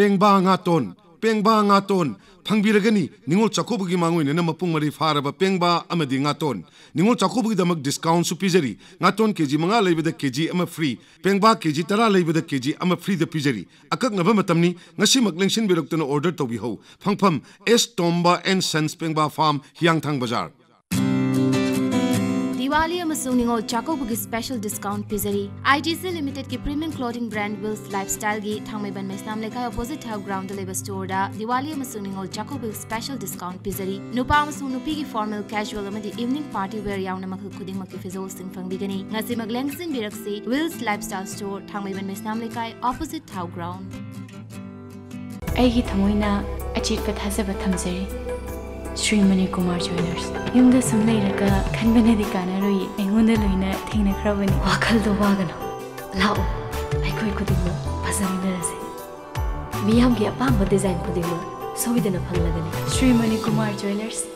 ꯄꯦꯡꯕꯥ ꯉꯥꯇꯣꯟ, ꯄꯦꯡꯕꯥ ꯉꯥꯇꯣꯟ ꯐꯪꯕꯤꯔꯒꯅꯤ꯫ ꯅꯤꯉꯣꯜ ꯆꯥꯛꯀꯧꯕꯒꯤ ꯃꯥꯡꯑꯣꯏꯅꯅ ꯃꯄꯨꯡ ꯃꯔꯩ ꯐꯥꯔꯕ ꯄꯦꯡꯕꯥ ꯑꯃꯗꯤ ꯉꯥꯇꯣꯟ꯫ ꯅꯤꯉꯣꯜ ꯆꯥꯛꯀꯧꯕꯒꯤꯗꯃꯛ ꯗꯤꯁꯀꯥꯎꯟꯁꯨ ꯄꯤꯖꯔꯤ꯫ ꯉꯥꯇꯣꯟ ꯀꯦꯖꯤ ꯃꯉꯥ ꯂꯩꯕꯗ ꯀꯦꯖꯤ ꯑꯃ ꯐ꯭ꯔꯤ, ꯄꯦꯡꯕꯥ ꯀꯦꯖꯤ ꯇꯔꯥ ꯂꯩꯕꯗ ꯀꯦꯖꯤ ꯑꯃ ꯐ꯭ꯔꯤꯗ ꯄꯤꯖꯔꯤ꯫ ꯑꯀꯛꯅꯕ ꯃꯇꯝꯅꯤ, ꯉꯁꯤꯃꯛ ꯂꯦꯡꯁꯤꯟꯕꯤꯔꯛꯇꯨꯅ ꯑꯣꯔꯗꯔ ꯇꯧꯕꯤꯍꯧ꯫ ꯐꯪꯐꯝ, S Tomba and sons, Pengba farm, Hiyangthang Bazar. Diwali ꯑꯃꯁꯨꯡ ꯅꯤꯉꯣꯜ ꯆꯥꯛꯀꯧꯕꯒꯤ ꯁ꯭ꯄꯦꯁꯦꯜ ꯗꯤꯁꯀꯥꯎꯟꯠ ꯄꯤꯖꯔꯤ꯫ ꯑꯥꯏ ꯇꯤ ꯁꯤ ꯂꯤꯃꯤꯇꯦꯗꯀꯤ ꯄ꯭ꯔꯤꯃꯤꯌꯝ ꯀ꯭ꯂꯣꯊꯤꯡ ꯕ꯭ꯔꯥꯟꯗ ꯋꯤꯜꯁ ꯂꯥꯏꯐꯁ꯭ꯇꯥꯏꯜꯒꯤ ꯊꯥꯡꯃꯩꯕꯟ ꯃꯩꯁꯅꯥꯝ ꯂꯩꯀꯥꯏ ꯑꯣꯄꯣꯖꯤꯠ ꯊꯥꯎ ꯒ꯭ꯔꯥꯎꯟꯗ ꯂꯩꯕ ꯁ꯭ꯇꯣꯔꯗ ꯗꯤꯋꯥꯂꯤ ꯑꯃꯁꯨꯡ ꯅꯤꯉꯣꯜ ꯆꯥꯛꯀꯧꯕꯒꯤ ꯁ꯭ꯄꯦꯁꯦꯜ ꯗꯤꯁꯀꯥꯎꯟꯠ ꯄꯤꯖꯔꯤ꯫ ꯅꯨꯄꯥ ꯑꯃꯁꯨꯡ ꯅꯨꯄꯤꯒꯤ ꯐꯣꯔꯃꯦꯜ, ꯀꯦꯖꯨꯋꯦꯜ ꯑꯃꯗꯤ ꯏꯚꯤꯅꯤꯡ ꯄꯥꯔꯇꯤ ꯋꯦꯌꯔ ꯌꯥꯎꯅ ꯃꯈꯜ ꯈꯨꯗꯤꯡꯃꯛꯀꯤ ꯐꯤꯖꯣꯜꯁꯤꯡ ꯐꯪꯕꯤꯒꯅꯤ꯫ ꯉꯁꯤꯃꯛ ꯂꯦꯡꯁꯤꯟꯕꯤꯔꯛꯁꯤ ꯋꯤꯜꯁ ꯂꯥꯏꯐꯁ꯭ꯇꯥꯏꯜ ꯁ꯭ꯇꯣꯔ, ꯊꯥꯡꯃꯩꯕꯟ ꯃꯩꯁꯅꯥꯝ ꯂꯩꯀꯥꯏ, ꯑꯣꯄꯣꯖꯤꯠ ꯊꯥꯎ ꯒ꯭ꯔꯥꯎꯟꯗ꯫ ꯑꯩꯒꯤ ꯊꯃꯣꯏꯅ ꯑꯆꯦꯠꯄ ꯊꯥꯖꯕ ꯊꯝꯖꯔꯤ꯫ ꯁ꯭ꯔꯤ ꯃꯅꯤꯀꯨꯃꯥꯔ ꯖ꯭ꯋꯦꯂꯔꯁ꯫ ꯌꯨꯝꯗ ꯁꯨꯝ ꯂꯩꯔꯒ ꯈꯟꯕꯅꯗꯤ ꯀꯥꯟꯅꯔꯣꯏꯌꯦ꯫ ꯑꯩꯉꯣꯟꯗ ꯂꯣꯏꯅ ꯊꯦꯡꯅꯈ꯭ꯔꯕꯅꯤ꯫ ꯋꯥꯈꯜꯗꯣ ꯋꯥꯒꯅꯨ꯫ ꯂꯥꯛꯑꯣ, ꯑꯩꯈꯣꯏ ꯑꯩꯈꯣꯏ ꯈꯨꯗꯤꯡꯃꯛ ꯐꯖꯃꯤꯟꯅꯔꯁꯦ꯫ ꯃꯤꯌꯥꯝꯒꯤ ꯑꯄꯥꯝꯕ ꯗꯤꯖꯥꯏꯟ ꯈꯨꯗꯤꯡꯃꯛ ꯁꯣꯏꯗꯅ ꯐꯪꯂꯒꯅꯤ꯫ ꯁ꯭ꯔꯤ ꯃꯅꯤꯀꯨꯃꯥꯔ ꯖ꯭ꯋꯦꯂꯔꯁ꯫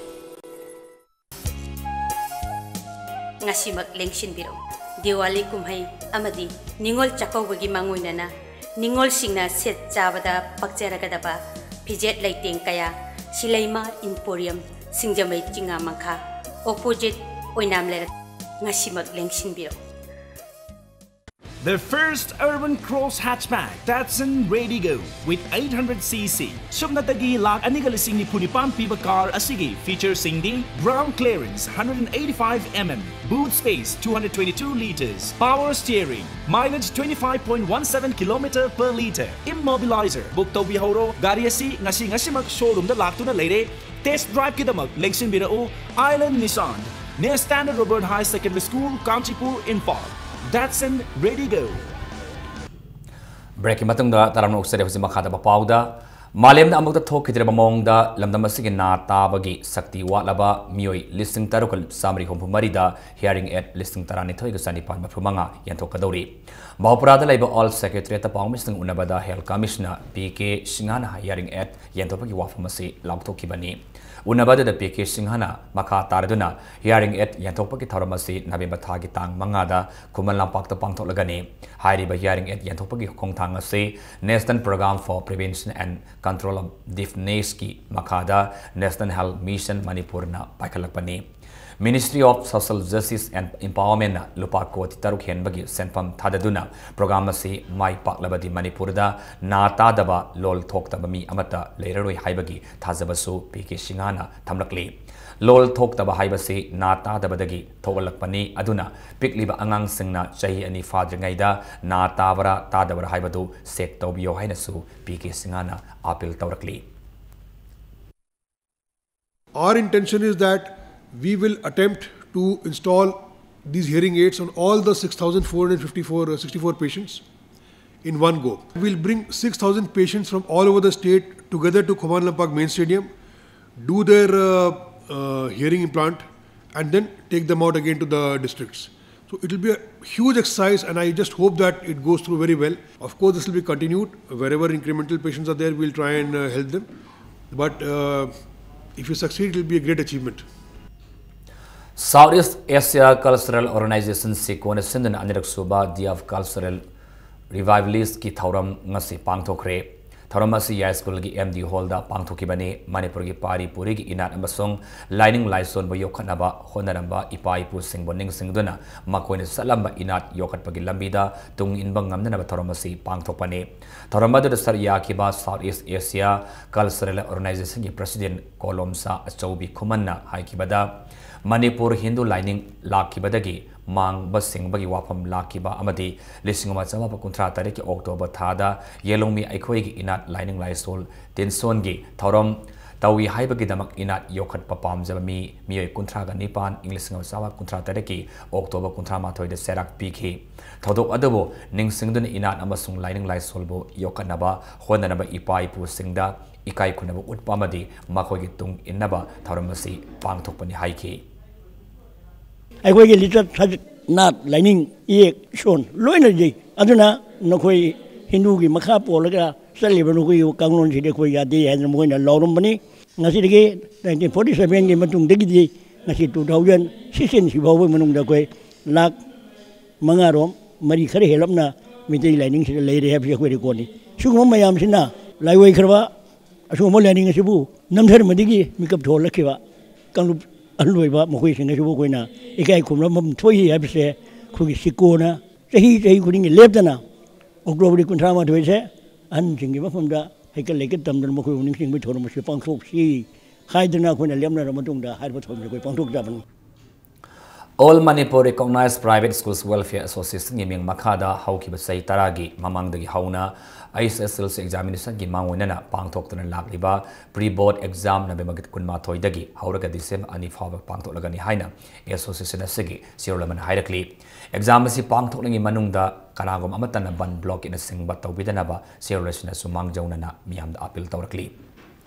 ꯉꯁꯤꯃꯛ ꯂꯦꯡꯁꯤꯟꯕꯤꯔꯛꯎ꯫ ꯗꯤꯋꯥꯂꯤ ꯀꯨꯝꯍꯩ ꯑꯃꯗꯤ ꯅꯤꯉꯣꯜ ꯆꯥꯛꯀꯧꯕꯒꯤ ꯃꯥꯡꯑꯣꯏꯅꯅ ꯅꯤꯉꯣꯜꯁꯤꯡꯅ ꯁꯦꯠ ꯆꯥꯕꯗ ꯄꯛꯆꯔꯒꯗꯕ ꯐꯤꯖꯦꯠ ꯂꯩꯇꯦꯡ ꯀꯌꯥ ꯁꯤꯂꯩꯃ ꯏꯝꯄꯣꯔꯤꯌꯝ, ꯁꯤꯡꯖꯃꯩ ꯆꯤꯉꯥ ꯃꯈꯥ, ꯑꯣꯄꯣꯖꯤꯠ ꯑꯣꯏꯅꯥꯝ ꯂꯩꯔꯛ꯫ ꯉꯁꯤꯃꯛ ꯂꯦꯡꯁꯤꯟꯕꯤꯔꯛꯎ꯫ The first urban cross hatchback, Datsun Redigo, with eight hundred C C. ꯁꯨꯞꯅꯇꯒꯤ ꯂꯥꯈ ꯑꯅꯤꯒ ꯂꯤꯁꯤꯡ ꯅꯤꯐꯨ ꯅꯤꯄꯥꯟ ꯄꯤꯕ ꯀꯥꯔ ꯑꯁꯤꯒꯤ ꯐꯤꯆꯔꯁꯤꯡꯗꯤ: ground clearance hundred and eighty-five mm, boot space two hundred twenty-two liters, power steering, mileage twenty-five point one seven kilometer per liter, immobilizer. Book ꯇꯧꯕꯤꯍꯧꯔꯣ, ꯒꯥꯔꯤ ꯑꯁꯤ ꯉꯁꯤ ꯉꯁꯤꯃꯛ ꯁꯣꯔꯨꯝꯗ ꯂꯥꯛꯇꯨꯅ ꯂꯩꯔꯦ꯫ ꯇꯦꯁ ꯗ꯭ꯔꯥꯏꯚꯀꯤꯗꯃꯛ ꯂꯦꯡꯁꯤꯟꯕꯤꯔꯛꯎ, Island Nissan, near Standard Robert High Secondary School, Kanchipur, Imphal. Datsun Redigo. ꯕ꯭ꯔꯦꯛꯀꯤ ꯃꯇꯨꯡꯗ ꯇꯔꯥꯝꯅ ꯑꯣꯛꯆꯔꯦ꯫ ꯍꯧꯖꯤꯛ ꯃꯈꯥꯗ ꯄꯥꯎꯗ: ꯃꯥꯂꯦꯝꯗ ꯑꯃꯨꯛꯇ ꯊꯣꯛꯈꯤꯗ꯭ꯔꯤꯕ ꯃꯑꯣꯡꯗ ꯂꯝꯗꯝ ꯑꯁꯤꯒꯤ ꯅꯥ ꯇꯥꯕꯒꯤ ꯁꯛꯇꯤ ꯋꯥꯠꯂꯕ ꯃꯤꯑꯣꯏ ꯂꯤꯁꯤꯡ ꯇꯔꯨꯛꯀ ꯆꯥꯃꯔꯤ ꯍꯨꯝꯐꯨ ꯃꯔꯤꯗ hearing aid ꯂꯤꯁꯤꯡ ꯇꯔꯥꯅꯤꯊꯣꯏꯒ ꯆꯅꯤꯄꯥꯟ ꯃꯔꯤꯐꯨ ꯃꯉꯥ ꯌꯦꯟꯊꯣꯛꯀꯗꯧꯔꯤ꯫ ꯃꯍꯥꯄꯨꯔꯥꯗ ꯂꯩꯕ All Secretariatꯇ ꯄꯥꯎꯃꯤꯁꯤꯡ ꯎꯅꯕꯗ Health Commissioner P K ꯁꯤꯡꯍꯅ hearing aid ꯌꯦꯟꯊꯣꯛꯄꯒꯤ ꯋꯥꯐꯝ ꯑꯁꯤ ꯂꯥꯎꯊꯣꯛꯈꯤꯕꯅꯤ꯫ ꯎꯅꯕ ꯑꯗꯨꯗ ꯄꯤ ꯀꯦ ꯁꯤꯡꯍꯅ ꯃꯈꯥ ꯇꯥꯔꯗꯨꯅ hearing aid ꯌꯦꯟꯊꯣꯛꯄꯒꯤ ꯊꯧꯔꯝ ꯑꯁꯤ ꯅꯕꯦꯝꯕꯔ ꯊꯥꯒꯤ ꯇꯥꯡ ꯃꯉꯥꯗ ꯈꯨꯃꯟ ꯂꯝꯄꯥꯛꯇ ꯄꯥꯡꯊꯣꯛꯂꯒꯅꯤ꯫ ꯍꯥꯏꯔꯤꯕ hearing aid ꯌꯦꯟꯊꯣꯛꯄꯒꯤ ꯈꯣꯡꯊꯥꯡ ꯑꯁꯤ National Program for Prevention and Control of Deafnessꯀꯤ ꯃꯈꯥꯗ National Health Mission ꯃꯅꯤꯄꯨꯔꯅ ꯄꯥꯏꯈꯠꯂꯛꯄꯅꯤ꯫ Ministry of Social Justice and Empowermentꯅ ꯂꯨꯄꯥ ꯀꯣꯇꯤ ꯇꯔꯨꯛ ꯍꯦꯟꯕꯒꯤ ꯁꯦꯟꯐꯝ ꯊꯥꯗꯗꯨꯅ program ꯑꯁꯤ ꯃꯥꯏ ꯄꯥꯛꯂꯕꯗꯤ ꯃꯅꯤꯄꯨꯔꯗ ꯅꯥ ꯇꯥꯗꯕ, ꯂꯣꯜ ꯊꯣꯛꯇꯕ ꯃꯤ ꯑꯃꯠꯇ ꯂꯩꯔꯔꯣꯏ ꯍꯥꯏꯕꯒꯤ ꯊꯥꯖꯕꯁꯨ ꯄꯤ ꯀꯦ ꯁꯤꯡꯍꯅ ꯊꯝꯂꯛꯂꯤ꯫ ꯂꯣꯜ ꯊꯣꯛꯇꯕ ꯍꯥꯏꯕꯁꯤ ꯅꯥ ꯇꯥꯗꯕꯗꯒꯤ ꯊꯣꯛꯍꯜꯂꯛꯄꯅꯤ꯫ ꯑꯗꯨꯅ ꯄꯤꯛꯂꯤꯕ ꯑꯉꯥꯡꯁꯤꯡꯅ ꯆꯍꯤ ꯑꯅꯤ ꯐꯥꯗ꯭ꯔꯤꯉꯩꯗ ꯅꯥ ꯇꯥꯕ꯭ꯔꯥ ꯇꯥꯗꯕ꯭ꯔꯥ ꯍꯥꯏꯕꯗꯨ check ꯇꯧꯕꯤꯌꯨ ꯍꯥꯏꯅꯁꯨ ꯄꯤ ꯀꯦ ꯁꯤꯡꯍꯅ appeal ꯇꯧꯔꯛꯂꯤ꯫ Our intention is that we will attempt to install these hearing aids on all the six thousand four hundred fifty-four, uh, sixty-four patients in one go. We'll bring six thousand patients from all over the state together to Khuman Lampak Main Stadium, do their, uh, uh, hearing implant, and then take them out again to the districts. It will be a huge exercise, and I just hope that it goes through very well. Of course, this will be continued. Wherever incremental patients are there, we'll try and uh, help them. But uh, if you succeed, it will be a great achievement. South East Asia Cultural Organization ꯁꯤꯀꯣꯅ ꯁꯤꯟꯗꯨꯅ ꯑꯅꯤꯔꯛ ꯁꯨꯕ Day of Cultural Revivalist ꯀꯤ ꯊꯧꯔꯝ ꯉꯁꯤ ꯄꯥꯡꯊꯣꯛꯈ꯭ꯔꯦ꯫ ꯊꯧꯔꯝ ꯑꯁꯤ ꯌꯥꯏꯁ꯭ꯀꯨꯜꯒꯤ M D Hall ꯗ ꯄꯥꯡꯊꯣꯛꯈꯤꯕꯅꯤ꯫ ꯃꯅꯤꯄꯨꯔꯒꯤ ꯄꯥꯔꯤ ꯄꯨꯔꯤꯒꯤ ꯏꯅꯥꯠ ꯑꯃꯁꯨꯡ ꯂꯥꯏꯅꯤꯡ ꯂꯥꯏꯁꯣꯟꯕꯨ ꯌꯣꯛꯈꯠꯅꯕ ꯍꯣꯠꯅꯔꯝꯕ ꯏꯄꯥ ꯏꯄꯨꯁꯤꯡꯕꯨ ꯅꯤꯡꯁꯤꯡꯗꯨꯅ ꯃꯈꯣꯏꯅ ꯆꯠꯂꯝꯕ ꯏꯅꯥꯠ ꯌꯣꯛꯈꯠꯄꯒꯤ ꯂꯝꯕꯤꯗ ꯇꯨꯡ ꯏꯟꯕ ꯉꯝꯅꯅꯕ ꯊꯧꯔꯝ ꯑꯁꯤ ꯄꯥꯡꯊꯣꯛꯄꯅꯤ꯫ ꯊꯧꯔꯝ ꯑꯗꯨꯗ ꯁꯔꯨꯛ ꯌꯥꯈꯤꯕ South East Asia Cultural Organization ꯒꯤ President ꯀꯣꯂꯣꯝꯆꯥ ꯑꯆꯧꯕꯤ ꯈꯨꯃꯟꯅ ꯍꯥꯏꯈꯤꯕꯗ, ꯃꯅꯤꯄꯨꯔ ꯍꯤꯟꯗꯨ ꯂꯥꯏꯅꯤꯡ ꯂꯥꯛꯈꯤꯕꯗꯒꯤ ꯃꯥꯡꯕ ꯁꯤꯡꯕꯒꯤ ꯋꯥꯐꯝ ꯂꯥꯛꯈꯤꯕ ꯑꯃꯗꯤ ꯂꯤꯁꯤꯡ ꯑꯃ ꯆꯥꯃꯥꯄꯟ ꯀꯨꯟꯊ꯭ꯔꯥ ꯇꯔꯦꯠꯀꯤ October ꯊꯥꯗ ꯌꯦꯂꯣꯡꯃꯤ ꯑꯩꯈꯣꯏꯒꯤ ꯏꯅꯥꯠ ꯂꯥꯏꯅꯤꯡ ꯂꯥꯏꯁꯣꯜ ꯇꯤꯟꯁꯣꯟꯒꯤ ꯊꯧꯔꯝ ꯇꯧꯏ ꯍꯥꯏꯕꯒꯤꯗꯃꯛ ꯏꯅꯥꯠ ꯌꯣꯛꯈꯠꯄ ꯄꯥꯝꯖꯕ ꯃꯤ ꯃꯤꯑꯣꯏ ꯀꯨꯟꯊ꯭ꯔꯥꯒ ꯅꯤꯄꯥꯟ ꯏꯪ ꯂꯤꯁꯤꯡ ꯑꯃ ꯆꯥꯃꯥꯄꯟ ꯀꯨꯟꯊ꯭ꯔꯥ ꯇꯔꯦꯠꯀꯤ October ꯀꯨꯟꯊ꯭ꯔꯥ ꯃꯥꯊꯣꯏꯗ ꯆꯩꯔꯥꯛ ꯄꯤꯈꯤ꯫ ꯊꯧꯗꯣꯛ ꯑꯗꯨꯕꯨ ꯅꯤꯡꯁꯤꯡꯗꯨꯅ ꯏꯅꯥꯠ ꯑꯃꯁꯨꯡ ꯂꯥꯏꯅꯤꯡ ꯂꯥꯏꯁꯣꯜꯕꯨ ꯌꯣꯛꯈꯠꯅꯕ ꯍꯣꯠꯅꯅꯕ ꯏꯄꯥ ꯏꯄꯨꯁꯤꯡꯗ ꯏꯀꯥꯏ ꯈꯨꯝꯅꯕ ꯎꯠꯄ ꯑꯃꯗꯤ ꯃꯈꯣꯏꯒꯤ ꯇꯨꯡ ꯏꯟꯅꯕ ꯊꯧꯔꯝ ꯑꯁꯤ ꯄꯥꯡꯊꯣꯛꯄꯅꯤ ꯍꯥꯏꯈꯤ꯫ ꯑꯩꯈꯣꯏꯒꯤ ꯂꯤꯆꯠ ꯁꯥꯖꯠ, ꯅꯥꯠ, ꯂꯥꯏꯅꯤꯡ, ꯏꯌꯦꯛ ꯏꯁꯣꯟ ꯂꯣꯏꯅ ꯂꯩꯖꯩ꯫ ꯑꯗꯨꯅ ꯅꯈꯣꯏ ꯍꯤꯟꯗꯨꯒꯤ ꯃꯈꯥ ꯄꯣꯜꯂꯒ ꯆꯠꯂꯤꯕ ꯅꯈꯣꯏꯒꯤ ꯀꯥꯡꯂꯣꯟꯁꯤꯗꯤ ꯑꯩꯈꯣꯏ ꯌꯥꯗꯦ ꯍꯥꯏꯗꯅ ꯃꯈꯣꯏꯅ ꯂꯥꯎꯔꯝꯕꯅꯤ꯫ ꯉꯁꯤꯗꯒꯤ nineteen forty seven ꯒꯤ ꯃꯇꯨꯡꯗꯒꯤꯗꯤ ꯉꯁꯤ two thousand sixteen ꯁꯤ ꯐꯥꯎꯕꯒꯤ ꯃꯅꯨꯡꯗ ꯑꯩꯈꯣꯏ ꯂꯥꯈ ꯃꯉꯥꯔꯣꯝ, ꯃꯔꯤ ꯈꯔ ꯍꯦꯜꯂꯞꯅ ꯃꯤꯇꯩ ꯂꯥꯏꯅꯤꯡꯁꯤꯗ ꯂꯩꯔꯦ ꯍꯥꯏꯕꯁꯤ ꯑꯩꯈꯣꯏ ꯔꯦꯀꯣꯔꯠꯅꯤ꯫ ꯁꯤꯒꯨꯝꯕ ꯃꯌꯥꯝꯁꯤꯅ ꯂꯥꯏꯑꯣꯏꯈ꯭ꯔꯕ ꯑꯁꯤꯒꯨꯝꯕ ꯂꯥꯏꯅꯤꯡ ꯑꯁꯤꯕꯨ ꯅꯝꯊꯔꯝꯕꯗꯒꯤ ꯃꯤꯀꯞ ꯊꯣꯛꯍꯜꯂꯛꯈꯤꯕ ꯀꯥꯡꯂꯨꯞ ꯑꯍꯜ ꯑꯣꯏꯕ ꯃꯈꯣꯏꯁꯤꯡ ꯑꯁꯤꯕꯨ ꯑꯩꯈꯣꯏꯅ ꯏꯀꯥꯏ ꯈꯨꯝꯅꯐꯝ ꯊꯣꯛꯏ ꯍꯥꯏꯕꯁꯦ ꯑꯩꯈꯣꯏꯒꯤ ꯁꯤꯀꯣꯅ ꯆꯍꯤ ꯆꯍꯤ ꯈꯨꯗꯤꯡꯒꯤ ꯂꯦꯞꯇꯅ October ꯀꯨꯟꯊ꯭ꯔꯥ ꯃꯥꯊꯣꯏꯁꯦ ꯑꯍꯟꯁꯤꯡꯒꯤ ꯃꯐꯝꯗ ꯍꯩꯀꯠ ꯂꯩꯀꯠ ꯇꯝꯗꯅ ꯃꯈꯣꯏꯕꯨ ꯅꯤꯡꯁꯤꯡꯕꯒꯤ ꯊꯧꯔꯝ ꯑꯁꯤ ꯄꯥꯡꯊꯣꯛꯁꯤ ꯍꯥꯏꯗꯅ ꯑꯩꯈꯣꯏꯅ ꯂꯦꯞꯅꯔꯕ ꯃꯇꯨꯡꯗ ꯍꯥꯏꯔꯤꯕ ꯊꯧꯔꯝꯁꯤ ꯑꯩꯈꯣꯏ ꯄꯥꯡꯊꯣꯛꯆꯕꯅꯤ꯫ All Manipur Recognized Private Schools Welfare Association ꯒꯤ ꯃꯤꯡ ꯃꯈꯥꯗ ꯍꯧꯈꯤꯕ ꯆꯍꯤ ꯇꯔꯥꯒꯤ ꯃꯃꯥꯡꯗꯒꯤ ꯍꯧꯅ H S S L C examination ꯒꯤ ꯃꯥꯡꯑꯣꯏꯅꯅ ꯄꯥꯡꯊꯣꯛꯇꯨꯅ ꯂꯥꯛꯂꯤꯕ pre board exam November ꯀꯨꯟꯃꯥꯊꯣꯏꯗꯒꯤ ꯍꯧꯔꯒ December ꯑꯅꯤ ꯐꯥꯎꯕ ꯄꯥꯡꯊꯣꯛꯂꯒꯅꯤ ꯍꯥꯏꯅ association ꯑꯁꯤꯒꯤ ꯆꯦꯔꯣꯜ ꯑꯃꯅ ꯍꯥꯏꯔꯛꯂꯤ꯫ Exam ꯑꯁꯤ ꯄꯥꯡꯊꯣꯛꯂꯤꯉꯩ ꯃꯅꯨꯡꯗ ꯀꯅꯥꯒꯨꯝꯕ ꯑꯃꯠꯇꯅ ꯕꯟ ꯕ꯭ꯂꯣꯛꯀꯤꯅꯆꯤꯡꯕ ꯇꯧꯕꯤꯗꯅꯕ ꯆꯦꯔꯣꯜ ꯑꯁꯤꯅꯁꯨ ꯃꯥꯡꯖꯧꯅꯅ ꯃꯤꯌꯥꯝꯗ appeal ꯇꯧꯔꯛꯂꯤ꯫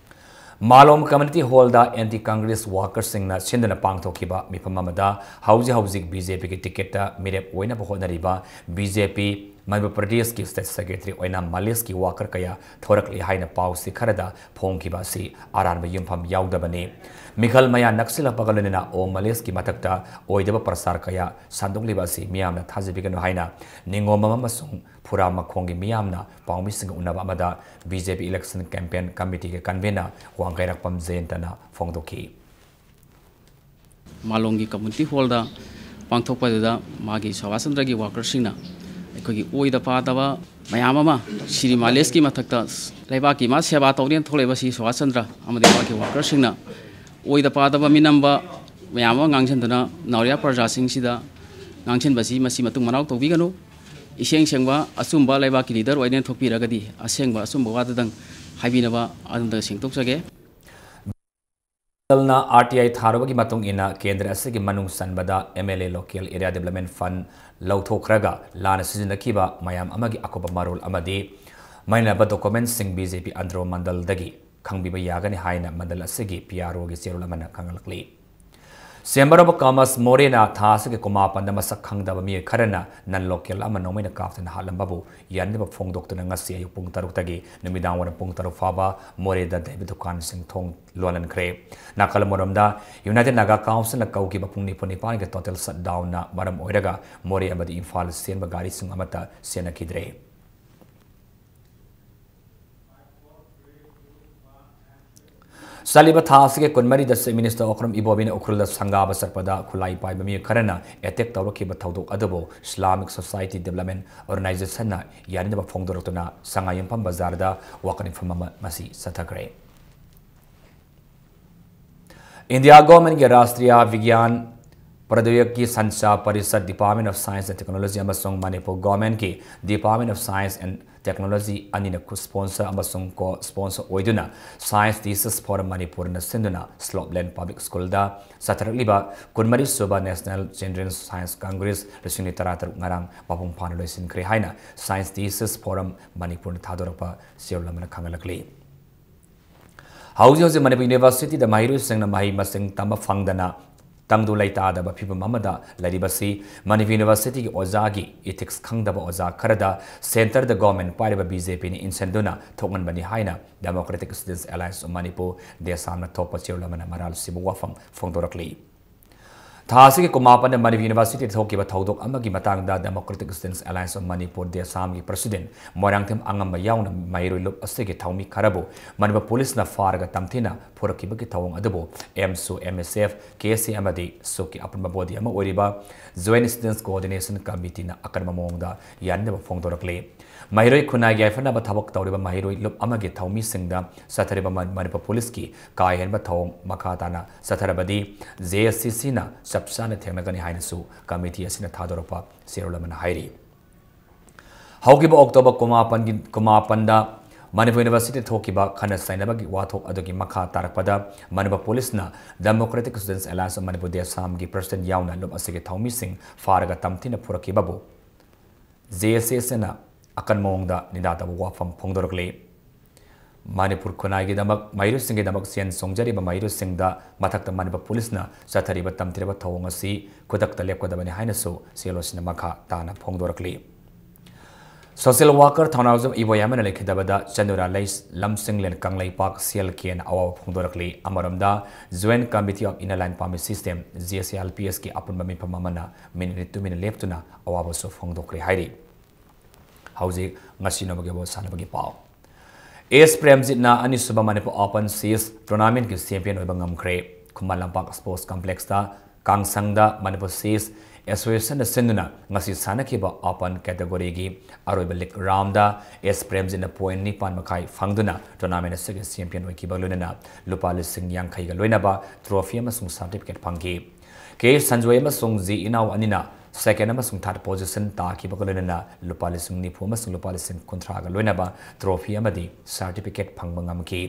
ꯃꯥꯂꯣꯝ Community Hallꯗ Anti Congress Workersꯁꯤꯡꯅ ꯁꯤꯟꯗꯨꯅ ꯄꯥꯡꯊꯣꯛꯈꯤꯕ ꯃꯤꯐꯝ ꯑꯃꯗ ꯍꯧꯖꯤꯛ ꯍꯧꯖꯤꯛ BJPꯒꯤ ticketꯇ ꯃꯤꯔꯦꯞ ꯑꯣꯏꯅꯕ ꯍꯣꯠꯅꯔꯤꯕ BJP Madhya Pradeshꯀꯤ State Secretary ꯑꯣꯏꯅ ꯃꯥꯂꯦꯁꯀꯤ worker ꯀꯌꯥ ꯊꯣꯔꯛꯂꯤ ꯍꯥꯏꯅ ꯄꯥꯎꯁꯤ ꯈꯔꯗ ꯐꯣꯡꯈꯤꯕ ꯑꯁꯤ ꯑꯔꯥꯟꯕ ꯌꯨꯝꯐꯝ ꯌꯥꯎꯗꯕꯅꯤ꯫ ꯃꯤꯈꯜ ꯃꯌꯥ ꯅꯛꯁꯤꯜꯂꯛꯄꯒ ꯂꯣꯏꯅꯅ ꯑꯣꯝ ꯃꯥꯂꯦꯁꯀꯤ ꯃꯊꯛꯇ ꯑꯣꯏꯗꯕ ꯄ꯭ꯔꯆꯥꯔ ꯀꯌꯥ ꯁꯟꯗꯣꯛꯂꯤꯕ ꯑꯁꯤ ꯃꯤꯌꯥꯝꯅ ꯊꯥꯖꯕꯤꯒꯅꯨ ꯍꯥꯏꯅ ꯅꯤꯉꯣꯝꯕꯝ ꯑꯃꯁꯨꯡ ꯐꯨꯔꯥ ꯃꯈꯣꯡꯒꯤ ꯃꯤꯌꯥꯝꯅ ꯄꯥꯎꯃꯤꯁꯤꯡꯒ ꯎꯅꯕ ꯑꯃꯗ BJP Election Campaign Committeeꯒꯤ convener ꯋꯥꯡꯈꯩꯔꯥꯛꯄꯝ ꯖꯌꯟꯇꯅ ꯐꯣꯡꯗꯣꯛꯈꯤ꯫ ꯃꯥꯂꯣꯝꯒꯤ Community Hallꯗ ꯄꯥꯡꯊꯣꯛꯄꯗꯨꯗ ꯃꯥꯒꯤ ꯁꯨꯕꯥꯁ ꯆꯟꯗ꯭ꯔꯒꯤ workerꯁꯤꯡꯅ ꯑꯩꯈꯣꯏꯒꯤ ꯑꯣꯏꯗ ꯄꯥꯗꯕ ꯃꯌꯥꯝ ꯑꯃ ꯁꯤꯔꯤ ꯃꯥꯂꯦꯁꯀꯤ ꯃꯊꯛꯇ ꯂꯩꯕꯥꯛꯀꯤ ꯃꯥ ꯁꯦꯕꯥ ꯇꯧꯅꯦꯅ ꯊꯣꯛꯂꯛꯏꯕ ꯁꯤ ꯁꯨꯕꯥꯁ ꯆꯟꯗ꯭ꯔ ꯑꯃꯗꯤ ꯃꯥꯒꯤ workerꯁꯤꯡꯅ ꯑꯣꯏꯗ ꯄꯥꯗꯕ ꯃꯤꯅꯝꯕ ꯃꯌꯥꯝ ꯑꯃ ꯉꯥꯡꯁꯤꯟꯗꯨꯅ ꯅꯥꯎꯔꯤꯌꯥ ꯄ꯭ꯔꯖꯥꯁꯤꯡꯁꯤꯗ ꯉꯥꯡꯁꯤꯟꯕꯁꯤ ꯃꯁꯤ ꯃꯇꯨꯡ ꯃꯅꯥꯎ ꯇꯧꯕꯤꯒꯅꯨ꯫ ꯏꯁꯦꯡ ꯁꯦꯡꯕ ꯑꯆꯨꯝꯕ ꯂꯩꯕꯥꯛꯀꯤ leader ꯑꯣꯏꯅꯦꯅ ꯊꯣꯛꯄꯤꯔꯒꯗꯤ ꯑꯁꯦꯡꯕ ꯑꯆꯨꯝꯕ ꯋꯥꯗꯨꯗꯪ ꯍꯥꯏꯕꯤꯅꯕ ꯑꯗꯣꯝꯗ ꯁꯦꯡꯗꯣꯛꯆꯒꯦ꯫ ꯅ RTI ꯊꯥꯔꯨꯕꯒꯤ ꯃꯇꯨꯡ ꯏꯟꯅ ꯀꯦꯟꯗ꯭ꯔ ꯑꯁꯤꯒꯤ ꯃꯅꯨꯡ ꯆꯟꯕꯗ MLA Local Area Development Fund ꯂꯧꯊꯣꯛꯈ꯭ꯔꯒ ꯂꯥꯟꯅ ꯁꯤꯖꯤꯟꯅꯈꯤꯕ ꯃꯌꯥꯝ ꯑꯃꯒꯤ ꯑꯀꯨꯞꯄ ꯃꯔꯣꯜ ꯑꯃꯗꯤ ꯃꯔꯤ ꯂꯩꯅꯕ documentꯁꯤꯡ BJP ꯑꯟꯗ꯭ꯔꯣ ꯃꯟꯗꯜꯗꯒꯤ ꯈꯪꯕꯤꯕ ꯌꯥꯒꯅꯤ ꯍꯥꯏꯅ ꯃꯟꯗꯜ ꯑꯁꯤꯒꯤ PROꯒꯤ ꯆꯦꯔꯣꯜ ꯑꯃꯅ ꯈꯪꯍꯜꯂꯛꯂꯤ꯫ Chamber of Commerce ꯃꯣꯔꯦꯅ ꯊꯥ ꯑꯁꯤꯒꯤ ꯀꯨꯟꯃꯥꯄꯟꯗ ꯃꯁꯛ ꯈꯪꯗꯕ ꯃꯤꯑꯣꯏ ꯈꯔꯅ non local ꯑꯃ ꯅꯣꯡꯃꯩꯅ ꯀꯥꯞꯇꯨꯅ ꯍꯥꯠꯂꯝꯕꯕꯨ ꯌꯥꯅꯤꯡꯗꯕ ꯐꯣꯡꯗꯣꯛꯇꯨꯅ ꯉꯁꯤ ꯑꯌꯨꯛ ꯄꯨꯡ ꯇꯔꯨꯛꯇꯒꯤ ꯅꯨꯃꯤꯗꯥꯡ ꯋꯥꯏꯔꯝ ꯄꯨꯡ ꯇꯔꯨꯛ ꯐꯥꯎꯕ ꯃꯣꯔꯦꯗ ꯂꯩꯕ ꯗꯨꯀꯥꯟꯁꯤꯡ ꯊꯣꯡ ꯂꯣꯜꯍꯟꯈ꯭ꯔꯦ꯫ ꯅꯥꯀꯜ ꯑꯃꯔꯣꯝꯗ United Naga Councilꯅ ꯀꯧꯈꯤꯕ ꯄꯨꯡ ꯅꯤꯐꯨ ꯅꯤꯄꯥꯟꯒꯤ total shutdownꯅ ꯃꯔꯝ ꯑꯣꯏꯔꯒ ꯃꯣꯔꯦ ꯑꯃꯗꯤ ꯏꯝꯐꯥꯜ ꯆꯦꯟꯕ ꯒꯥꯔꯤꯁꯤꯡ ꯑꯃꯠꯇ ꯆꯦꯟꯅꯈꯤꯗ꯭ꯔꯦ꯫ ꯆꯠꯂꯤꯕ ꯊꯥ ꯑꯁꯤꯒꯤ ꯀꯨꯟꯃꯔꯤꯗ Chief Minister ꯑꯣꯀ꯭ꯔꯝ ꯏꯕꯣꯕꯤꯅ ꯎꯈ꯭ꯔꯨꯜꯗ ꯁꯪꯒꯥꯕ ꯆꯠꯄꯗ ꯈꯨꯠꯂꯥꯏ ꯄꯥꯏꯕ ꯃꯤꯑꯣꯏ ꯈꯔꯅ attack ꯇꯧꯔꯛꯈꯤꯕ ꯊꯧꯗꯣꯛ ꯑꯗꯨꯕꯨ Islamic Society Development Organizationꯅ ꯌꯥꯅꯤꯡꯗꯕ ꯐꯣꯡꯗꯣꯔꯛꯇꯨꯅ ꯁꯉꯥꯏꯌꯨꯝꯐꯝ ꯕꯖꯥꯔꯗ ꯋꯥꯀꯠ ꯃꯤꯐꯝ ꯑꯃ ꯉꯁꯤ ꯆꯠꯊꯈ꯭ꯔꯦ꯫ ꯏꯟꯗꯤꯌꯥ ꯒꯣꯔꯃꯦꯟꯒꯤ Rashtriya ꯕꯤꯒ꯭ꯌꯥꯟ ꯄ꯭ꯔꯣꯗ꯭ꯌꯣꯒꯤꯀꯤ ꯁꯟꯆꯥ parishad, Department of Science and Technology ꯑꯃꯁꯨꯡ ꯃꯅꯤꯄꯨꯔ ꯒꯣꯔꯃꯦꯟꯒꯤ Department of Science and Technology ꯑꯅꯤꯅ sponsor ꯑꯃꯁꯨꯡ co-sponsor ꯑꯣꯏꯗꯨꯅ Science Thesis Forum ꯃꯅꯤꯄꯨꯔꯅ ꯁꯤꯟꯗꯨꯅ ꯁ꯭ꯂꯣꯞꯂꯦꯟ ꯄꯕ꯭ꯂꯤꯛ ꯁ꯭ꯀꯨꯜꯗ ꯆꯠꯊꯔꯛꯂꯤꯕ ꯀꯨꯟꯃꯔꯤ ꯁꯨꯕ National Children's Science Congress ꯂꯤꯁꯤꯡ ꯑꯅꯤ ꯇꯔꯥꯇꯔꯨꯛ ꯉꯔꯥꯡ ꯃꯄꯨꯡ ꯐꯥꯅ ꯂꯣꯏꯁꯤꯟꯈ꯭ꯔꯦ ꯍꯥꯏꯅ Science Thesis Forum ꯃꯅꯤꯄꯨꯔꯅ ꯊꯥꯗꯣꯔꯛꯄ ꯆꯦꯔꯣꯜ ꯑꯃꯅ ꯈꯪꯍꯜꯂꯛꯂꯤ꯫ ꯍꯧꯖꯤꯛ ꯍꯧꯖꯤꯛ ꯃꯅꯤꯄꯨꯔ ꯌꯨꯅꯤꯚꯔꯁꯤꯇꯤꯗ ꯃꯍꯩꯔꯣꯏꯁꯤꯡꯅ ꯃꯍꯩ ꯃꯁꯤꯡ ꯇꯝꯕ ꯐꯪꯗꯅ ꯇꯪꯗꯨ ꯂꯩꯇꯥꯗꯕ ꯐꯤꯕꯝ ꯑꯃꯗ ꯂꯩꯔꯤꯕꯁꯤ ꯃꯅꯤꯄꯨꯔ ꯌꯨꯅꯤꯚꯔꯁꯤꯇꯤꯒꯤ ꯑꯣꯖꯥꯒꯤ ethics ꯈꯪꯗꯕ ꯑꯣꯖꯥ ꯈꯔꯗ centreꯗ government ꯄꯥꯏꯔꯤꯕ BJPꯅ ꯏꯟꯁꯤꯟꯗꯨꯅ ꯊꯣꯛꯍꯟꯕꯅꯤ ꯍꯥꯏꯅ Democratic Students Alliance of Manipur, ꯗꯦꯁꯥꯝꯅ ꯊꯣꯛꯄ ꯆꯦꯔꯣꯜ ꯑꯃꯅ ꯃꯔꯥꯜ ꯁꯤꯕ ꯋꯥꯐꯝ ꯐꯣꯡꯗꯣꯔꯛꯂꯤ꯫ ꯊꯥ ꯑꯁꯤꯒꯤ ꯀꯨꯟꯃꯥꯄꯟꯗ ꯃꯅꯤꯄꯨꯔ ꯌꯨꯅꯤꯚꯔꯁꯤꯇꯤꯗ ꯊꯣꯛꯈꯤꯕ ꯊꯧꯗꯣꯛ ꯑꯃꯒꯤ ꯃꯇꯥꯡꯗ Democratic Students Alliance of Manipur, ꯗꯦꯁꯥꯝꯒꯤ president Moirangthem ꯑꯉꯝꯕ ꯌꯥꯎꯅ ꯃꯍꯩꯔꯣꯏ ꯂꯨꯞ ꯑꯁꯤꯒꯤ ꯊꯧꯃꯤ ꯈꯔꯕꯨ ꯃꯅꯤꯄꯨꯔ ꯄꯨꯂꯤꯁꯅ ꯐꯥꯔꯒ ꯇꯝꯊꯤꯅ ꯐꯨꯔꯛꯈꯤꯕꯒꯤ ꯊꯧꯑꯣꯡ ꯑꯗꯨꯕꯨ ꯑꯦꯝꯁꯨ, MSF, KSA ꯑꯃꯗꯤ ꯁꯨꯛꯀꯤ ꯑꯄꯨꯟꯕ body ꯑꯃ ꯑꯣꯏꯔꯤꯕ Joint Students Coordination Committeeꯅ ꯑꯀꯟꯕ ꯃꯑꯣꯡꯗ ꯌꯥꯅꯤꯡꯗꯕ ꯐꯣꯡꯗꯣꯔꯛꯂꯤ꯫ ꯃꯍꯩꯔꯣꯏ ꯈꯨꯟꯅꯥꯏꯒꯤ ꯌꯥꯏꯐꯅꯕ ꯊꯕꯛ ꯇꯧꯔꯤꯕ ꯃꯍꯩꯔꯣꯏ ꯂꯨꯞ ꯑꯃꯒꯤ ꯊꯧꯃꯤꯁꯤꯡꯗ ꯆꯠꯊꯔꯤꯕ ꯃ-, ꯃꯅꯤꯄꯨꯔ ꯄꯨꯂꯤꯁꯀꯤ ꯀꯥ ꯍꯦꯟꯕ ꯊꯧꯑꯣꯡ ꯃꯈꯥ ꯇꯥꯅ ꯆꯠꯊꯔꯕꯗꯤ JSCCꯅ ꯆꯞ ꯆꯥꯅ ꯊꯦꯡꯅꯒꯅꯤ ꯍꯥꯏꯅꯁꯨ committee ꯑꯁꯤꯅ ꯊꯥꯗꯣꯔꯛꯄ ꯆꯦꯔꯣꯜ ꯑꯃꯅ ꯍꯥꯏꯔꯤ꯫ ꯍꯧꯈꯤꯕ October ꯀꯨꯟꯃꯥꯄꯟꯒꯤ, ꯀꯨꯟꯃꯥꯄꯟꯗ ꯃꯅꯤꯄꯨꯔ ꯌꯨꯅꯤꯚꯔꯁꯤꯇꯤꯗ ꯊꯣꯛꯈꯤꯕ ꯈꯟꯅ ꯆꯩꯅꯕꯒꯤ ꯋꯥꯊꯣꯛ ꯑꯗꯨꯒꯤ ꯃꯈꯥ ꯇꯥꯔꯛꯄꯗ ꯃꯅꯤꯄꯨꯔ ꯄꯨꯂꯤꯁꯅ Democratic Students Alliance of Manipur, ꯗꯦꯁꯥꯝꯒꯤ president ꯌꯥꯎꯅ ꯂꯨꯞ ꯑꯁꯤꯒꯤ ꯊꯧꯃꯤꯁꯤꯡ ꯐꯥꯔꯒ ꯇꯝꯊꯤꯅ ꯐꯨꯔꯛꯈꯤꯕꯕꯨ JSCCꯅ ꯑꯀꯟꯕ ꯃꯑꯣꯡꯗ ꯅꯤꯟꯗꯥ ꯇꯧꯕ ꯋꯥꯐꯝ ꯐꯣꯡꯗꯣꯔꯛꯂꯤ꯫ ꯃꯅꯤꯄꯨꯔ ꯈꯨꯟꯅꯥꯏꯒꯤꯗꯃꯛ, ꯃꯍꯩꯔꯣꯏꯁꯤꯡꯒꯤꯗꯃꯛ ꯆꯦꯟ ꯆꯣꯡꯖꯔꯤꯕ ꯃꯍꯩꯔꯣꯏꯁꯤꯡꯗ ꯃꯊꯛꯇ ꯃꯅꯤꯄꯨꯔ ꯄꯨꯂꯤꯁꯅ ꯆꯠꯊꯔꯤꯕ ꯇꯝꯊꯤꯔꯕ ꯊꯧꯑꯣꯡ ꯑꯁꯤ ꯈꯨꯗꯛꯇ ꯂꯦꯞꯀꯗꯕꯅꯤ ꯍꯥꯏꯅꯁꯨ ꯆꯦꯔꯣꯜ ꯑꯁꯤꯅ ꯃꯈꯥ ꯇꯥꯅ ꯐꯣꯡꯗꯣꯔꯛꯂꯤ꯫ Social worker ꯊꯧꯅꯥꯎꯖꯝ ꯏꯕꯣꯌꯥꯏꯃꯅ ꯂꯩꯈꯤꯗꯕꯗ ꯆꯅꯨꯔꯥ ꯂꯩ-, ꯂꯝꯁꯤꯡꯂꯦꯟ ꯀꯪꯂꯩꯄꯥꯛ CLKꯅ ꯑꯋꯥꯕ ꯐꯣꯡꯗꯣꯔꯛꯂꯤ꯫ ꯑꯃꯔꯣꯝꯗ Joint Committee of Inner Line Permit System, JCILPSꯀꯤ ꯑꯄꯨꯟꯕ ꯃꯤꯐꯝ ꯑꯃꯅ ꯃꯤꯅꯤꯠ ꯇꯨꯃꯤꯟꯅ ꯂꯦꯞꯇꯨꯅ ꯑꯋꯥꯕꯁꯨ ꯐꯣꯡꯗꯣꯛꯈ꯭ꯔꯦ ꯍꯥꯏꯔꯤ꯫ ꯍꯧꯖꯤꯛ ꯉꯁꯤ ꯅꯣꯡꯃꯒꯤ ꯑꯣꯏꯕ ꯁꯥꯟꯅꯕꯒꯤ ꯄꯥꯎ꯫ ꯑꯦꯁ ꯄ꯭ꯔꯦꯝꯖꯤꯠꯅ ꯑꯅꯤꯁꯨꯕ ꯃꯅꯤꯄꯨꯔ Open Chess Tournamentꯀꯤ champion ꯑꯣꯏꯕ ꯉꯝꯈ꯭ꯔꯦ꯫ ꯈꯨꯃꯟ ꯂꯝꯄꯥꯛ Sports Complexꯇ ꯀꯥꯡꯁꯪꯗ ꯃꯅꯤꯄꯨꯔ Chess Associationꯅ ꯁꯤꯟꯗꯨꯅ ꯉꯁꯤ ꯁꯥꯟꯅꯈꯤꯕ Open categoryꯒꯤ ꯑꯔꯣꯏꯕ league roundꯗ ꯑꯦꯁ ꯄ꯭ꯔꯦꯝꯖꯤꯠꯅ point ꯅꯤꯄꯥꯟ ꯃꯈꯥꯏ ꯐꯪꯗꯨꯅ tournament ꯑꯁꯤꯒꯤ champion ꯑꯣꯏꯈꯤꯕ ꯂꯣꯏꯅꯅ ꯂꯨꯄꯥ ꯂꯤꯁꯤꯡ ꯌꯥꯡꯈꯩꯒ ꯂꯣꯏꯅꯕ trophy ꯑꯃꯁꯨꯡ certificate ꯐꯪꯈꯤ꯫ ꯀꯦ ꯁꯟꯖꯣꯏ ꯑꯃꯁꯨꯡ ꯖꯤ ꯏꯅꯥꯎ ꯑꯅꯤꯅ second ꯑꯃꯁꯨꯡ third position ꯇꯥꯈꯤꯕꯒ ꯂꯣꯏꯅꯅ ꯂꯨꯄꯥ ꯂꯤꯁꯤꯡ ꯅꯤꯐꯨ ꯑꯃꯁꯨꯡ ꯂꯨꯄꯥ ꯂꯤꯁꯤꯡ ꯀꯨꯟꯊ꯭ꯔꯥꯒ ꯂꯣꯏꯅꯕ trophy ꯑꯃꯗꯤ certificate ꯐꯪꯕ ꯉꯝꯈꯤ꯫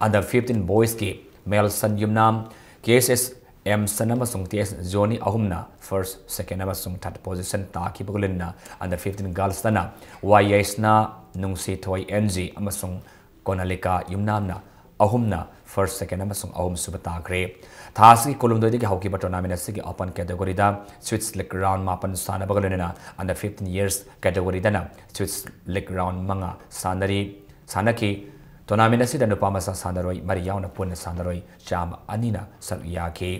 Under fifteen boysꯀꯤ ꯃꯦꯜꯁꯟ ꯌꯨꯝꯅꯥꯝ, ꯀꯦ ꯑꯦꯁ ꯑꯦꯝꯁꯟ ꯑꯃꯁꯨꯡ ꯇꯤ ꯑꯦꯁ ꯖꯣꯅꯤ ꯑꯍꯨꯝꯅ first, second ꯑꯃꯁꯨꯡ third position ꯇꯥꯈꯤꯕꯒ ꯂꯣꯏꯅꯅ under fifteen girlsꯇꯅ Y Yaishna, Nungshithoi N G ꯑꯃꯁꯨꯡ ꯀꯣꯅꯥꯂꯤꯀꯥ ꯌꯨꯝꯅꯥꯝꯅ ꯑꯍꯨꯝꯅ first, second ꯑꯃꯁꯨꯡ ꯑꯍꯨꯝꯁꯨꯕ ꯇꯥꯈ꯭ꯔꯦ꯫ ꯊꯥ ꯑꯁꯤꯒꯤ ꯀꯨꯟꯍꯨꯝꯗꯣꯏꯗꯒꯤ ꯍꯧꯈꯤꯕ tournament ꯑꯁꯤꯒꯤ open category ꯗ Swiss League round ꯃꯥꯄꯟ ꯁꯥꯟꯅꯕꯒ ꯂꯣꯏꯅꯅ under fifteen years category ꯗꯅ Swiss League round ꯃꯉꯥ ꯁꯥꯟꯅꯔꯤ, ꯁꯥꯟꯅꯈꯤ꯫ Tournament ꯑꯁꯤꯗ ꯅꯨꯄꯥ ꯃꯆꯥ ꯁꯥꯟꯅꯔꯣꯏ ꯃꯔꯤ ꯌꯥꯎꯅ ꯄꯨꯟꯅ ꯁꯥꯟꯅꯔꯣꯏ ꯆꯥꯝꯃ ꯑꯅꯤꯅ ꯁꯔꯨꯛ ꯌꯥꯈꯤ꯫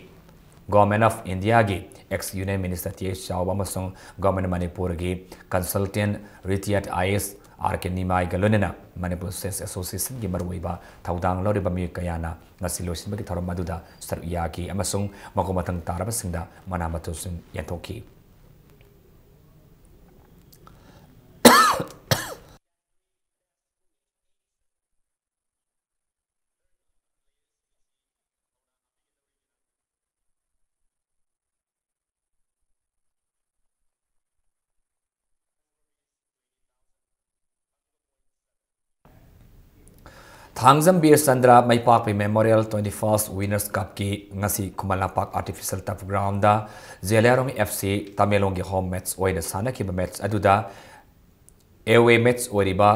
Government of India ꯒꯤ ex Union Minister T H Chaoba ꯑꯃꯁꯨꯡ Government ꯃꯅꯤꯄꯨꯔꯒꯤ consultant retired I A S R K ꯅꯤꯃꯥꯏꯒ ꯂꯣꯏꯅꯅ Manipur Chess Association ꯒꯤ ꯃꯔꯨꯑꯣꯏꯕ ꯊꯧꯗꯥꯡ ꯂꯧꯔꯤꯕ ꯃꯤꯑꯣꯏ ꯀꯌꯥꯅ ꯉꯁꯤ ꯂꯣꯏꯁꯤꯟꯕꯒꯤ ꯊꯧꯔꯝ ꯑꯗꯨꯗ ꯁꯔꯨꯛ ꯌꯥꯈꯤ ꯑꯃꯁꯨꯡ ꯃꯈꯣꯡ ꯃꯊꯪ ꯇꯥꯔꯕꯁꯤꯡꯗ ꯃꯅꯥ ꯃꯊꯧꯁꯤꯡ ꯌꯦꯟꯊꯣꯛꯈꯤ꯫ ꯊꯥꯡꯖꯝ ꯕꯤꯔ Chandra ꯃꯩꯄꯥꯛꯄꯤ Memorial twenty-first Winners Cup ꯀꯤ ꯉꯁꯤ Khuman Lampak Artificial Turf Ground ꯗ ꯖꯦꯂꯤꯌꯥꯡꯔꯣꯡ ꯑꯦꯐ ꯁꯤ ꯇꯃꯦꯡꯂꯣꯡꯒꯤ home match ꯑꯣꯏꯅ ꯁꯥꯟꯅꯈꯤꯕ match ꯑꯗꯨꯗ away match ꯑꯣꯏꯔꯤꯕ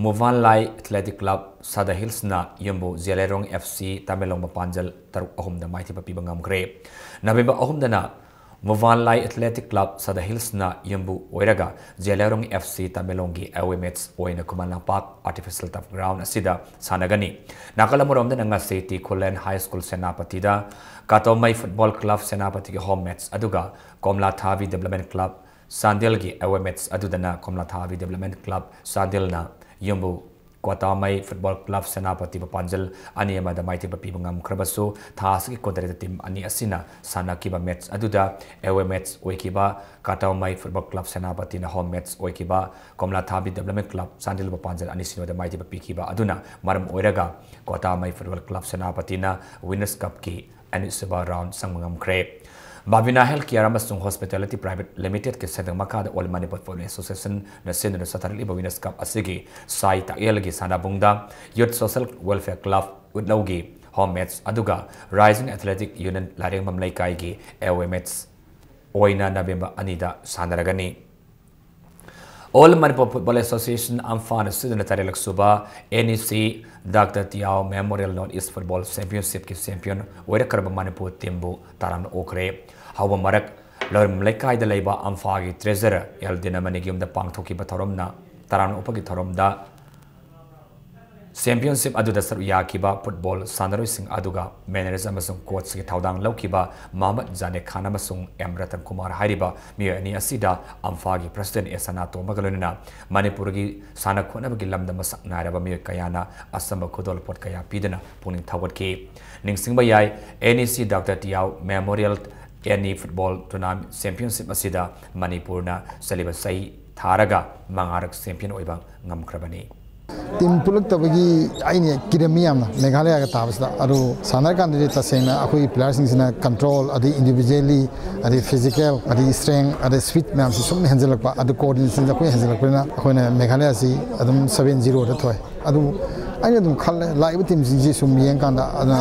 ꯃꯨꯚꯥꯟꯂꯥꯏ Athletic Club Sadar Hills ꯅ ꯌꯨꯝꯕꯨ ꯖꯦꯂꯤꯌꯥꯡꯔꯣꯡ ꯑꯦꯐ ꯁꯤ ꯇꯃꯦꯡꯂꯣꯡ ꯃꯄꯥꯟꯖꯜ ꯇꯔꯨꯛ ꯑꯍꯨꯝꯗ ꯃꯥꯏꯊꯤꯕ ꯄꯤꯕ ꯉꯝꯈ꯭ꯔꯦ꯫ ꯅꯕꯦꯝꯕꯔ ꯑꯍꯨꯝꯗꯅ Muvanlai Athletic Club Sadar Hills ꯅ ꯌꯨꯝꯕꯨ ꯑꯣꯏꯔꯒ ꯖꯦꯂꯤꯌꯥꯡꯔꯣꯡ ꯑꯦꯐ ꯁꯤ ꯇꯃꯦꯡꯂꯣꯡꯒꯤ away match ꯑꯣꯏꯅ Khuman Lampak Artificial Turf Ground ꯑꯁꯤꯗ ꯁꯥꯟꯅꯒꯅꯤ꯫ ꯅꯥꯀꯜ ꯑꯃꯔꯣꯝꯗꯅ ꯉꯁꯤ ꯇꯤ ꯈꯨꯂꯦꯟ High School ꯁꯦꯅꯥꯄꯇꯤꯗ ꯀꯥꯇꯣꯃꯩ Football Club ꯁꯦꯅꯥꯄꯇꯤꯒꯤ home match ꯑꯗꯨꯒ ꯀꯣꯝꯂꯥ ꯊꯥꯕꯤ Development Club ꯆꯥꯟꯗꯦꯜꯒꯤ away match ꯑꯗꯨꯗꯅ ꯀꯣꯝꯂꯥ ꯊꯥꯕꯤ Development Club ꯆꯥꯟꯗꯦꯜꯅ ꯌꯨꯝꯕꯨ ꯀꯣꯇꯥꯃꯩ Football Club ꯁꯦꯅꯥꯄꯇꯤꯕꯨ ꯄꯥꯟꯖꯜ ꯑꯅꯤ ꯑꯃꯗ ꯃꯥꯏꯊꯤꯕ ꯄꯤꯕ ꯉꯝꯈ꯭ꯔꯕꯁꯨ, ꯊꯥ ꯑꯁꯤꯒꯤ ꯀꯨꯟꯇꯔꯦꯠꯇ team ꯑꯅꯤ ꯑꯁꯤꯅ ꯁꯥꯟꯅꯈꯤꯕ match ꯑꯗꯨꯗ away match ꯑꯣꯏꯈꯤꯕ ꯀꯥꯇꯥꯃꯩ Football Club ꯁꯦꯅꯥꯄꯇꯤꯅ home match ꯑꯣꯏꯈꯤꯕ ꯀꯣꯝꯂꯥ ꯊꯥꯕꯤ Development Club ꯆꯥꯟꯗꯦꯜꯕꯨ ꯄꯥꯟꯖꯜ ꯑꯅꯤ ꯁꯤꯅꯣꯗ ꯃꯥꯏꯊꯤꯕ ꯄꯤꯈꯤꯕ ꯑꯗꯨꯅ ꯃꯔꯝ ꯑꯣꯏꯔꯒ ꯀꯣꯇꯥꯃꯩ Football Club ꯁꯦꯅꯥꯄꯇꯤꯅ Winners Cup ꯀꯤ ꯑꯅꯤꯁꯨꯕ round ꯆꯪꯕ ꯉꯝꯈ꯭ꯔꯦ꯫ ꯕꯥꯕꯤꯅꯥ Health Care ꯑꯃꯁꯨꯡ Hospitality Private Limited ꯀꯤ ꯁꯦꯟꯗꯣꯡ ꯃꯈꯥꯗ All Manipur Football Association ꯅ ꯁꯤꯟꯗꯨꯅ ꯆꯠꯊꯔꯛꯂꯤꯕ Winners Cup ꯑꯁꯤꯒꯤ ꯁꯥꯏ ꯇꯥꯛꯌꯦꯜꯒꯤ ꯁꯥꯟꯅꯕꯨꯡꯗ Youth Social Welfare Club ꯎꯠꯅꯧꯒꯤ home match ꯑꯗꯨꯒ Rising Athletic Union ꯂꯥꯏꯔꯦꯝꯕꯝ ꯂꯩꯀꯥꯏꯒꯤ away match ꯑꯣꯏꯅ ꯅꯕꯦꯝꯕꯔ ꯑꯅꯤꯗ ꯁꯥꯟꯅꯔꯒꯅꯤ꯫ All Manipur Football Association, ꯑꯝꯐꯥꯅ ꯁꯤꯖꯟ ꯇꯔꯦꯠꯂꯛ ꯁꯨꯕ NEC Doctor Tiao Memorial North East Football Championshipꯀꯤ champion ꯑꯣꯏꯔꯛꯈ꯭ꯔꯕ Manipur teamꯕꯨ ꯇꯔꯥꯝꯅ ꯑꯣꯛꯈ꯭ꯔꯦ꯫ ꯍꯧꯕ ꯃꯔꯛ ꯂꯧꯔꯝ ꯂꯩꯀꯥꯏꯗ ꯂꯩꯕ ꯑꯝꯐꯥꯒꯤ treasurer ꯑꯦꯜ ꯗꯤꯅꯃꯅꯤꯒꯤ ꯌꯨꯝꯗ ꯄꯥꯡꯊꯣꯛꯈꯤꯕ ꯊꯧꯔꯝꯅ, ꯇꯔꯥꯝꯅ ꯑꯣꯛꯄꯒꯤ ꯊꯧꯔꯝꯗ championship ꯑꯗꯨꯗ ꯁꯔꯨꯛ ꯌꯥꯈꯤꯕ football ꯁꯥꯟꯅꯔꯣꯏꯁꯤꯡ ꯑꯗꯨꯒ manager ꯑꯃꯁꯨꯡ coachꯀꯤ ꯊꯧꯗꯥꯡ ꯂꯧꯈꯤꯕ ꯃꯍꯃꯗ ꯖꯥꯅꯦ ꯈꯥꯟ ꯑꯃꯁꯨꯡ ꯑꯦꯝ ꯔꯇꯟ ꯀꯨꯃꯥꯔ ꯍꯥꯏꯔꯤꯕ ꯃꯤꯑꯣꯏ ꯑꯅꯤ ꯑꯁꯤꯗ ꯑꯝꯐꯥꯒꯤ president ꯑꯦ ꯁꯅꯥꯇꯣꯝꯕꯒ ꯂꯣꯏꯅꯅ ꯃꯅꯤꯄꯨꯔꯒꯤ ꯁꯥꯟꯅ ꯈꯣꯠꯅꯕꯒꯤ ꯂꯝꯗ ꯃꯁꯛ ꯅꯥꯏꯔꯕ ꯃꯤꯑꯣꯏ ꯀꯌꯥꯅ ꯑꯆꯝꯕ ꯈꯨꯗꯣꯜꯄꯣꯠ ꯀꯌꯥ ꯄꯤꯗꯨꯅ ꯄꯨꯛꯅꯤꯡ ꯊꯧꯒꯠꯈꯤ꯫ ꯅꯤꯡꯁꯤꯡꯕ ꯌꯥꯏ, NEC Doctor Tiao Memorial NE Football Tournament Championship ꯑꯁꯤꯗ ꯃꯅꯤꯄꯨꯔꯅ ꯆꯠꯂꯤꯕ ꯆꯍꯤ ꯊꯥꯔꯒ ꯃꯉꯥꯔꯛ champion ꯑꯣꯏꯕ ꯉꯝꯈ꯭ꯔꯕꯅꯤ꯫ Team ꯄꯨꯜꯂꯛꯇꯕꯒꯤ ꯑꯩꯅ ꯀꯤꯔꯝꯃꯤ ꯌꯥꯝꯅ, ꯃꯦꯘꯥꯂꯌꯥꯒ ꯇꯥꯕꯁꯤꯗ꯫ ꯑꯗꯨ ꯁꯥꯟꯅꯔꯀꯥꯟꯗꯗꯤ ꯇꯁꯦꯡꯅ ꯑꯩꯈꯣꯏꯒꯤ playerꯁꯤꯡꯁꯤꯅ control, ꯑꯗꯩ individually, ꯑꯗꯩ physical, ꯑꯗꯩ strength, ꯑꯗꯩ speed ꯃꯌꯥꯝꯁꯤ ꯁꯨꯝ ꯍꯦꯟꯖꯜꯂꯛꯄ, ꯑꯗꯨ coordinationꯁꯦ ꯑꯩꯈꯣꯏ ꯍꯦꯟꯖꯜꯂꯛꯄꯅꯤꯅ ꯑꯩꯈꯣꯏꯅ ꯃꯦꯘꯥꯂꯌꯥꯁꯤ ꯑꯗꯨꯝ seven zeroꯗ ꯊꯣꯏ꯫ ꯑꯗꯨ ꯑꯩꯅ ꯑꯗꯨꯝ ꯈꯜꯂꯦ, ꯂꯥꯛꯏꯕ teamꯁꯤꯡꯁꯤ ꯁꯨꯝ ꯌꯦꯡꯀꯥꯟꯗ, ꯑꯗꯨꯅ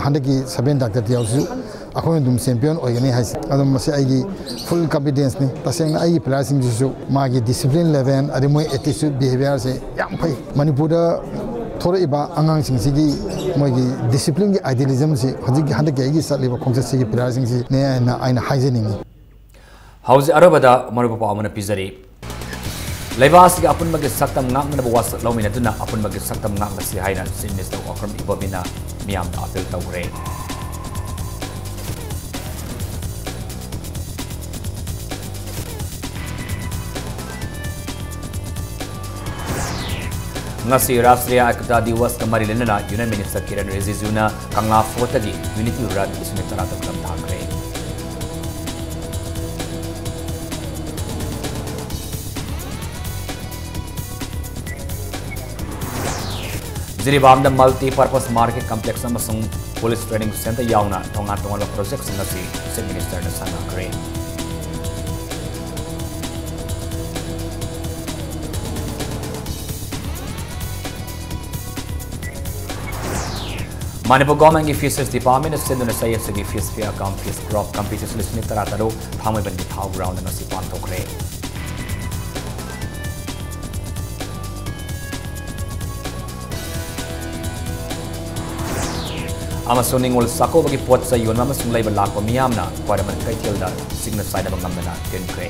ꯍꯟꯗꯛꯀꯤ seven Doctor Tiaoꯁꯤꯁꯨ ꯑꯩꯈꯣꯏꯅ ꯑꯗꯨꯝ champion ꯑꯣꯏꯒꯅꯤ ꯍꯥꯏꯁꯦ꯫ ꯑꯗꯨꯝ ꯃꯁꯤ ꯑꯩꯒꯤ full confidenceꯅꯤ꯫ ꯇꯁꯦꯡꯅ ꯑꯩꯒꯤ playerꯁꯤꯡꯁꯤꯁꯨ ꯃꯥꯒꯤ discipline level, ꯑꯗꯩ ꯃꯣꯏ attitude, behaviorꯁꯦ ꯌꯥꯝ ꯐꯩ꯫ ꯃꯅꯤꯄꯨꯔꯗ ꯊꯣꯔꯛꯏꯕ ꯑꯉꯥꯡꯁꯤꯡꯁꯤꯒꯤ ꯃꯣꯏꯒꯤ disciplineꯒꯤ idealismꯁꯤ ꯍꯧꯖꯤꯛ ꯍꯟꯗꯛꯀꯤ ꯑꯩꯒꯤ ꯆꯠꯂꯤꯕ ꯈꯣꯡꯆꯠꯁꯤꯒꯤ playerꯁꯤꯡꯁꯤꯅꯦ ꯍꯥꯏꯅ ꯑꯩꯅ ꯍꯥꯏꯖꯅꯤꯡꯉꯤ꯫ ꯍꯧꯖꯤꯛ ꯑꯔꯣꯏꯕꯗ ꯃꯔꯨꯞ ꯄꯥꯎ ꯑꯃꯅ ꯄꯤꯖꯔꯤ꯫ ꯂꯩꯕꯥꯛ ꯑꯁꯤꯒꯤ ꯑꯄꯨꯟꯕꯒꯤ ꯁꯛꯇꯝ ꯉꯥꯛꯅꯅꯕ ꯋꯥꯁꯛ ꯂꯧꯃꯤꯟꯅꯗꯨꯅ ꯑꯄꯨꯟꯕꯒꯤ ꯁꯛꯇꯝ ꯉꯥꯛꯅꯁꯤ ꯍꯥꯏꯅ Chief Minister Okram Ibobiꯅ ꯃꯤꯌꯥꯝꯗ appeal ꯇꯧꯈ꯭ꯔꯦ꯫ ꯉꯁꯤ ꯔꯥꯁꯇ꯭ꯔꯤꯌꯥ ꯑꯦꯛꯇꯥ ꯗꯤꯋꯁꯀ ꯃꯔꯤ ꯂꯩꯅꯅ Union Minister ꯀꯤꯔꯟ ꯔꯤꯖꯤꯖꯨꯅ ꯀꯪꯂꯥ ꯐꯣꯔꯠꯇꯒꯤ Unity Runꯒꯤ ꯁꯤꯟꯃꯤ ꯇꯔꯥ ꯇꯔꯨꯛ ꯂꯝꯊꯥꯈ꯭ꯔꯦ꯫ ꯖꯤꯔꯤꯕꯥꯝꯗ multi purpose market complex ꯑꯃꯁꯨꯡ police training center ꯌꯥꯎꯅ ꯇꯣꯉꯥꯟ ꯇꯣꯉꯥꯟꯕ projectꯁꯤꯡ ꯑꯁꯤ Chief Ministerꯅ ꯁꯪꯒꯥꯈ꯭ꯔꯦ꯫ ꯃꯅꯤꯄꯨꯔ Governmentꯀꯤ Fisheries Departmentꯅ ꯁꯤꯟꯗꯨꯅ ꯆꯍꯤ ꯑꯁꯤꯒꯤ Fish Fair cum Fish Crop Competition ꯂꯤꯁꯤꯡ ꯇꯔꯥ ꯇꯔꯨꯛ ꯊꯥꯡꯃꯩꯕꯟꯒꯤ ꯊꯥꯎ groundꯗ ꯉꯁꯤ ꯄꯥꯡꯊꯣꯛꯈ꯭ꯔꯦ꯫ ꯑꯃꯁꯨꯡ ꯅꯤꯉꯣꯜ ꯆꯥꯛꯀꯧꯕꯒꯤ ꯄꯣꯠ ꯆꯩ ꯌꯣꯟꯕ ꯑꯃꯁꯨꯡ ꯂꯩꯕ ꯂꯥꯛꯄ ꯃꯤꯌꯥꯝꯅ ꯈ꯭ꯋꯥꯏꯔꯝꯕꯟ ꯀꯩꯊꯦꯜꯗ ꯁꯤꯡꯅ ꯆꯥꯏꯅꯕ ꯉꯝꯗꯅ ꯇꯤꯟꯈ꯭ꯔꯦ꯫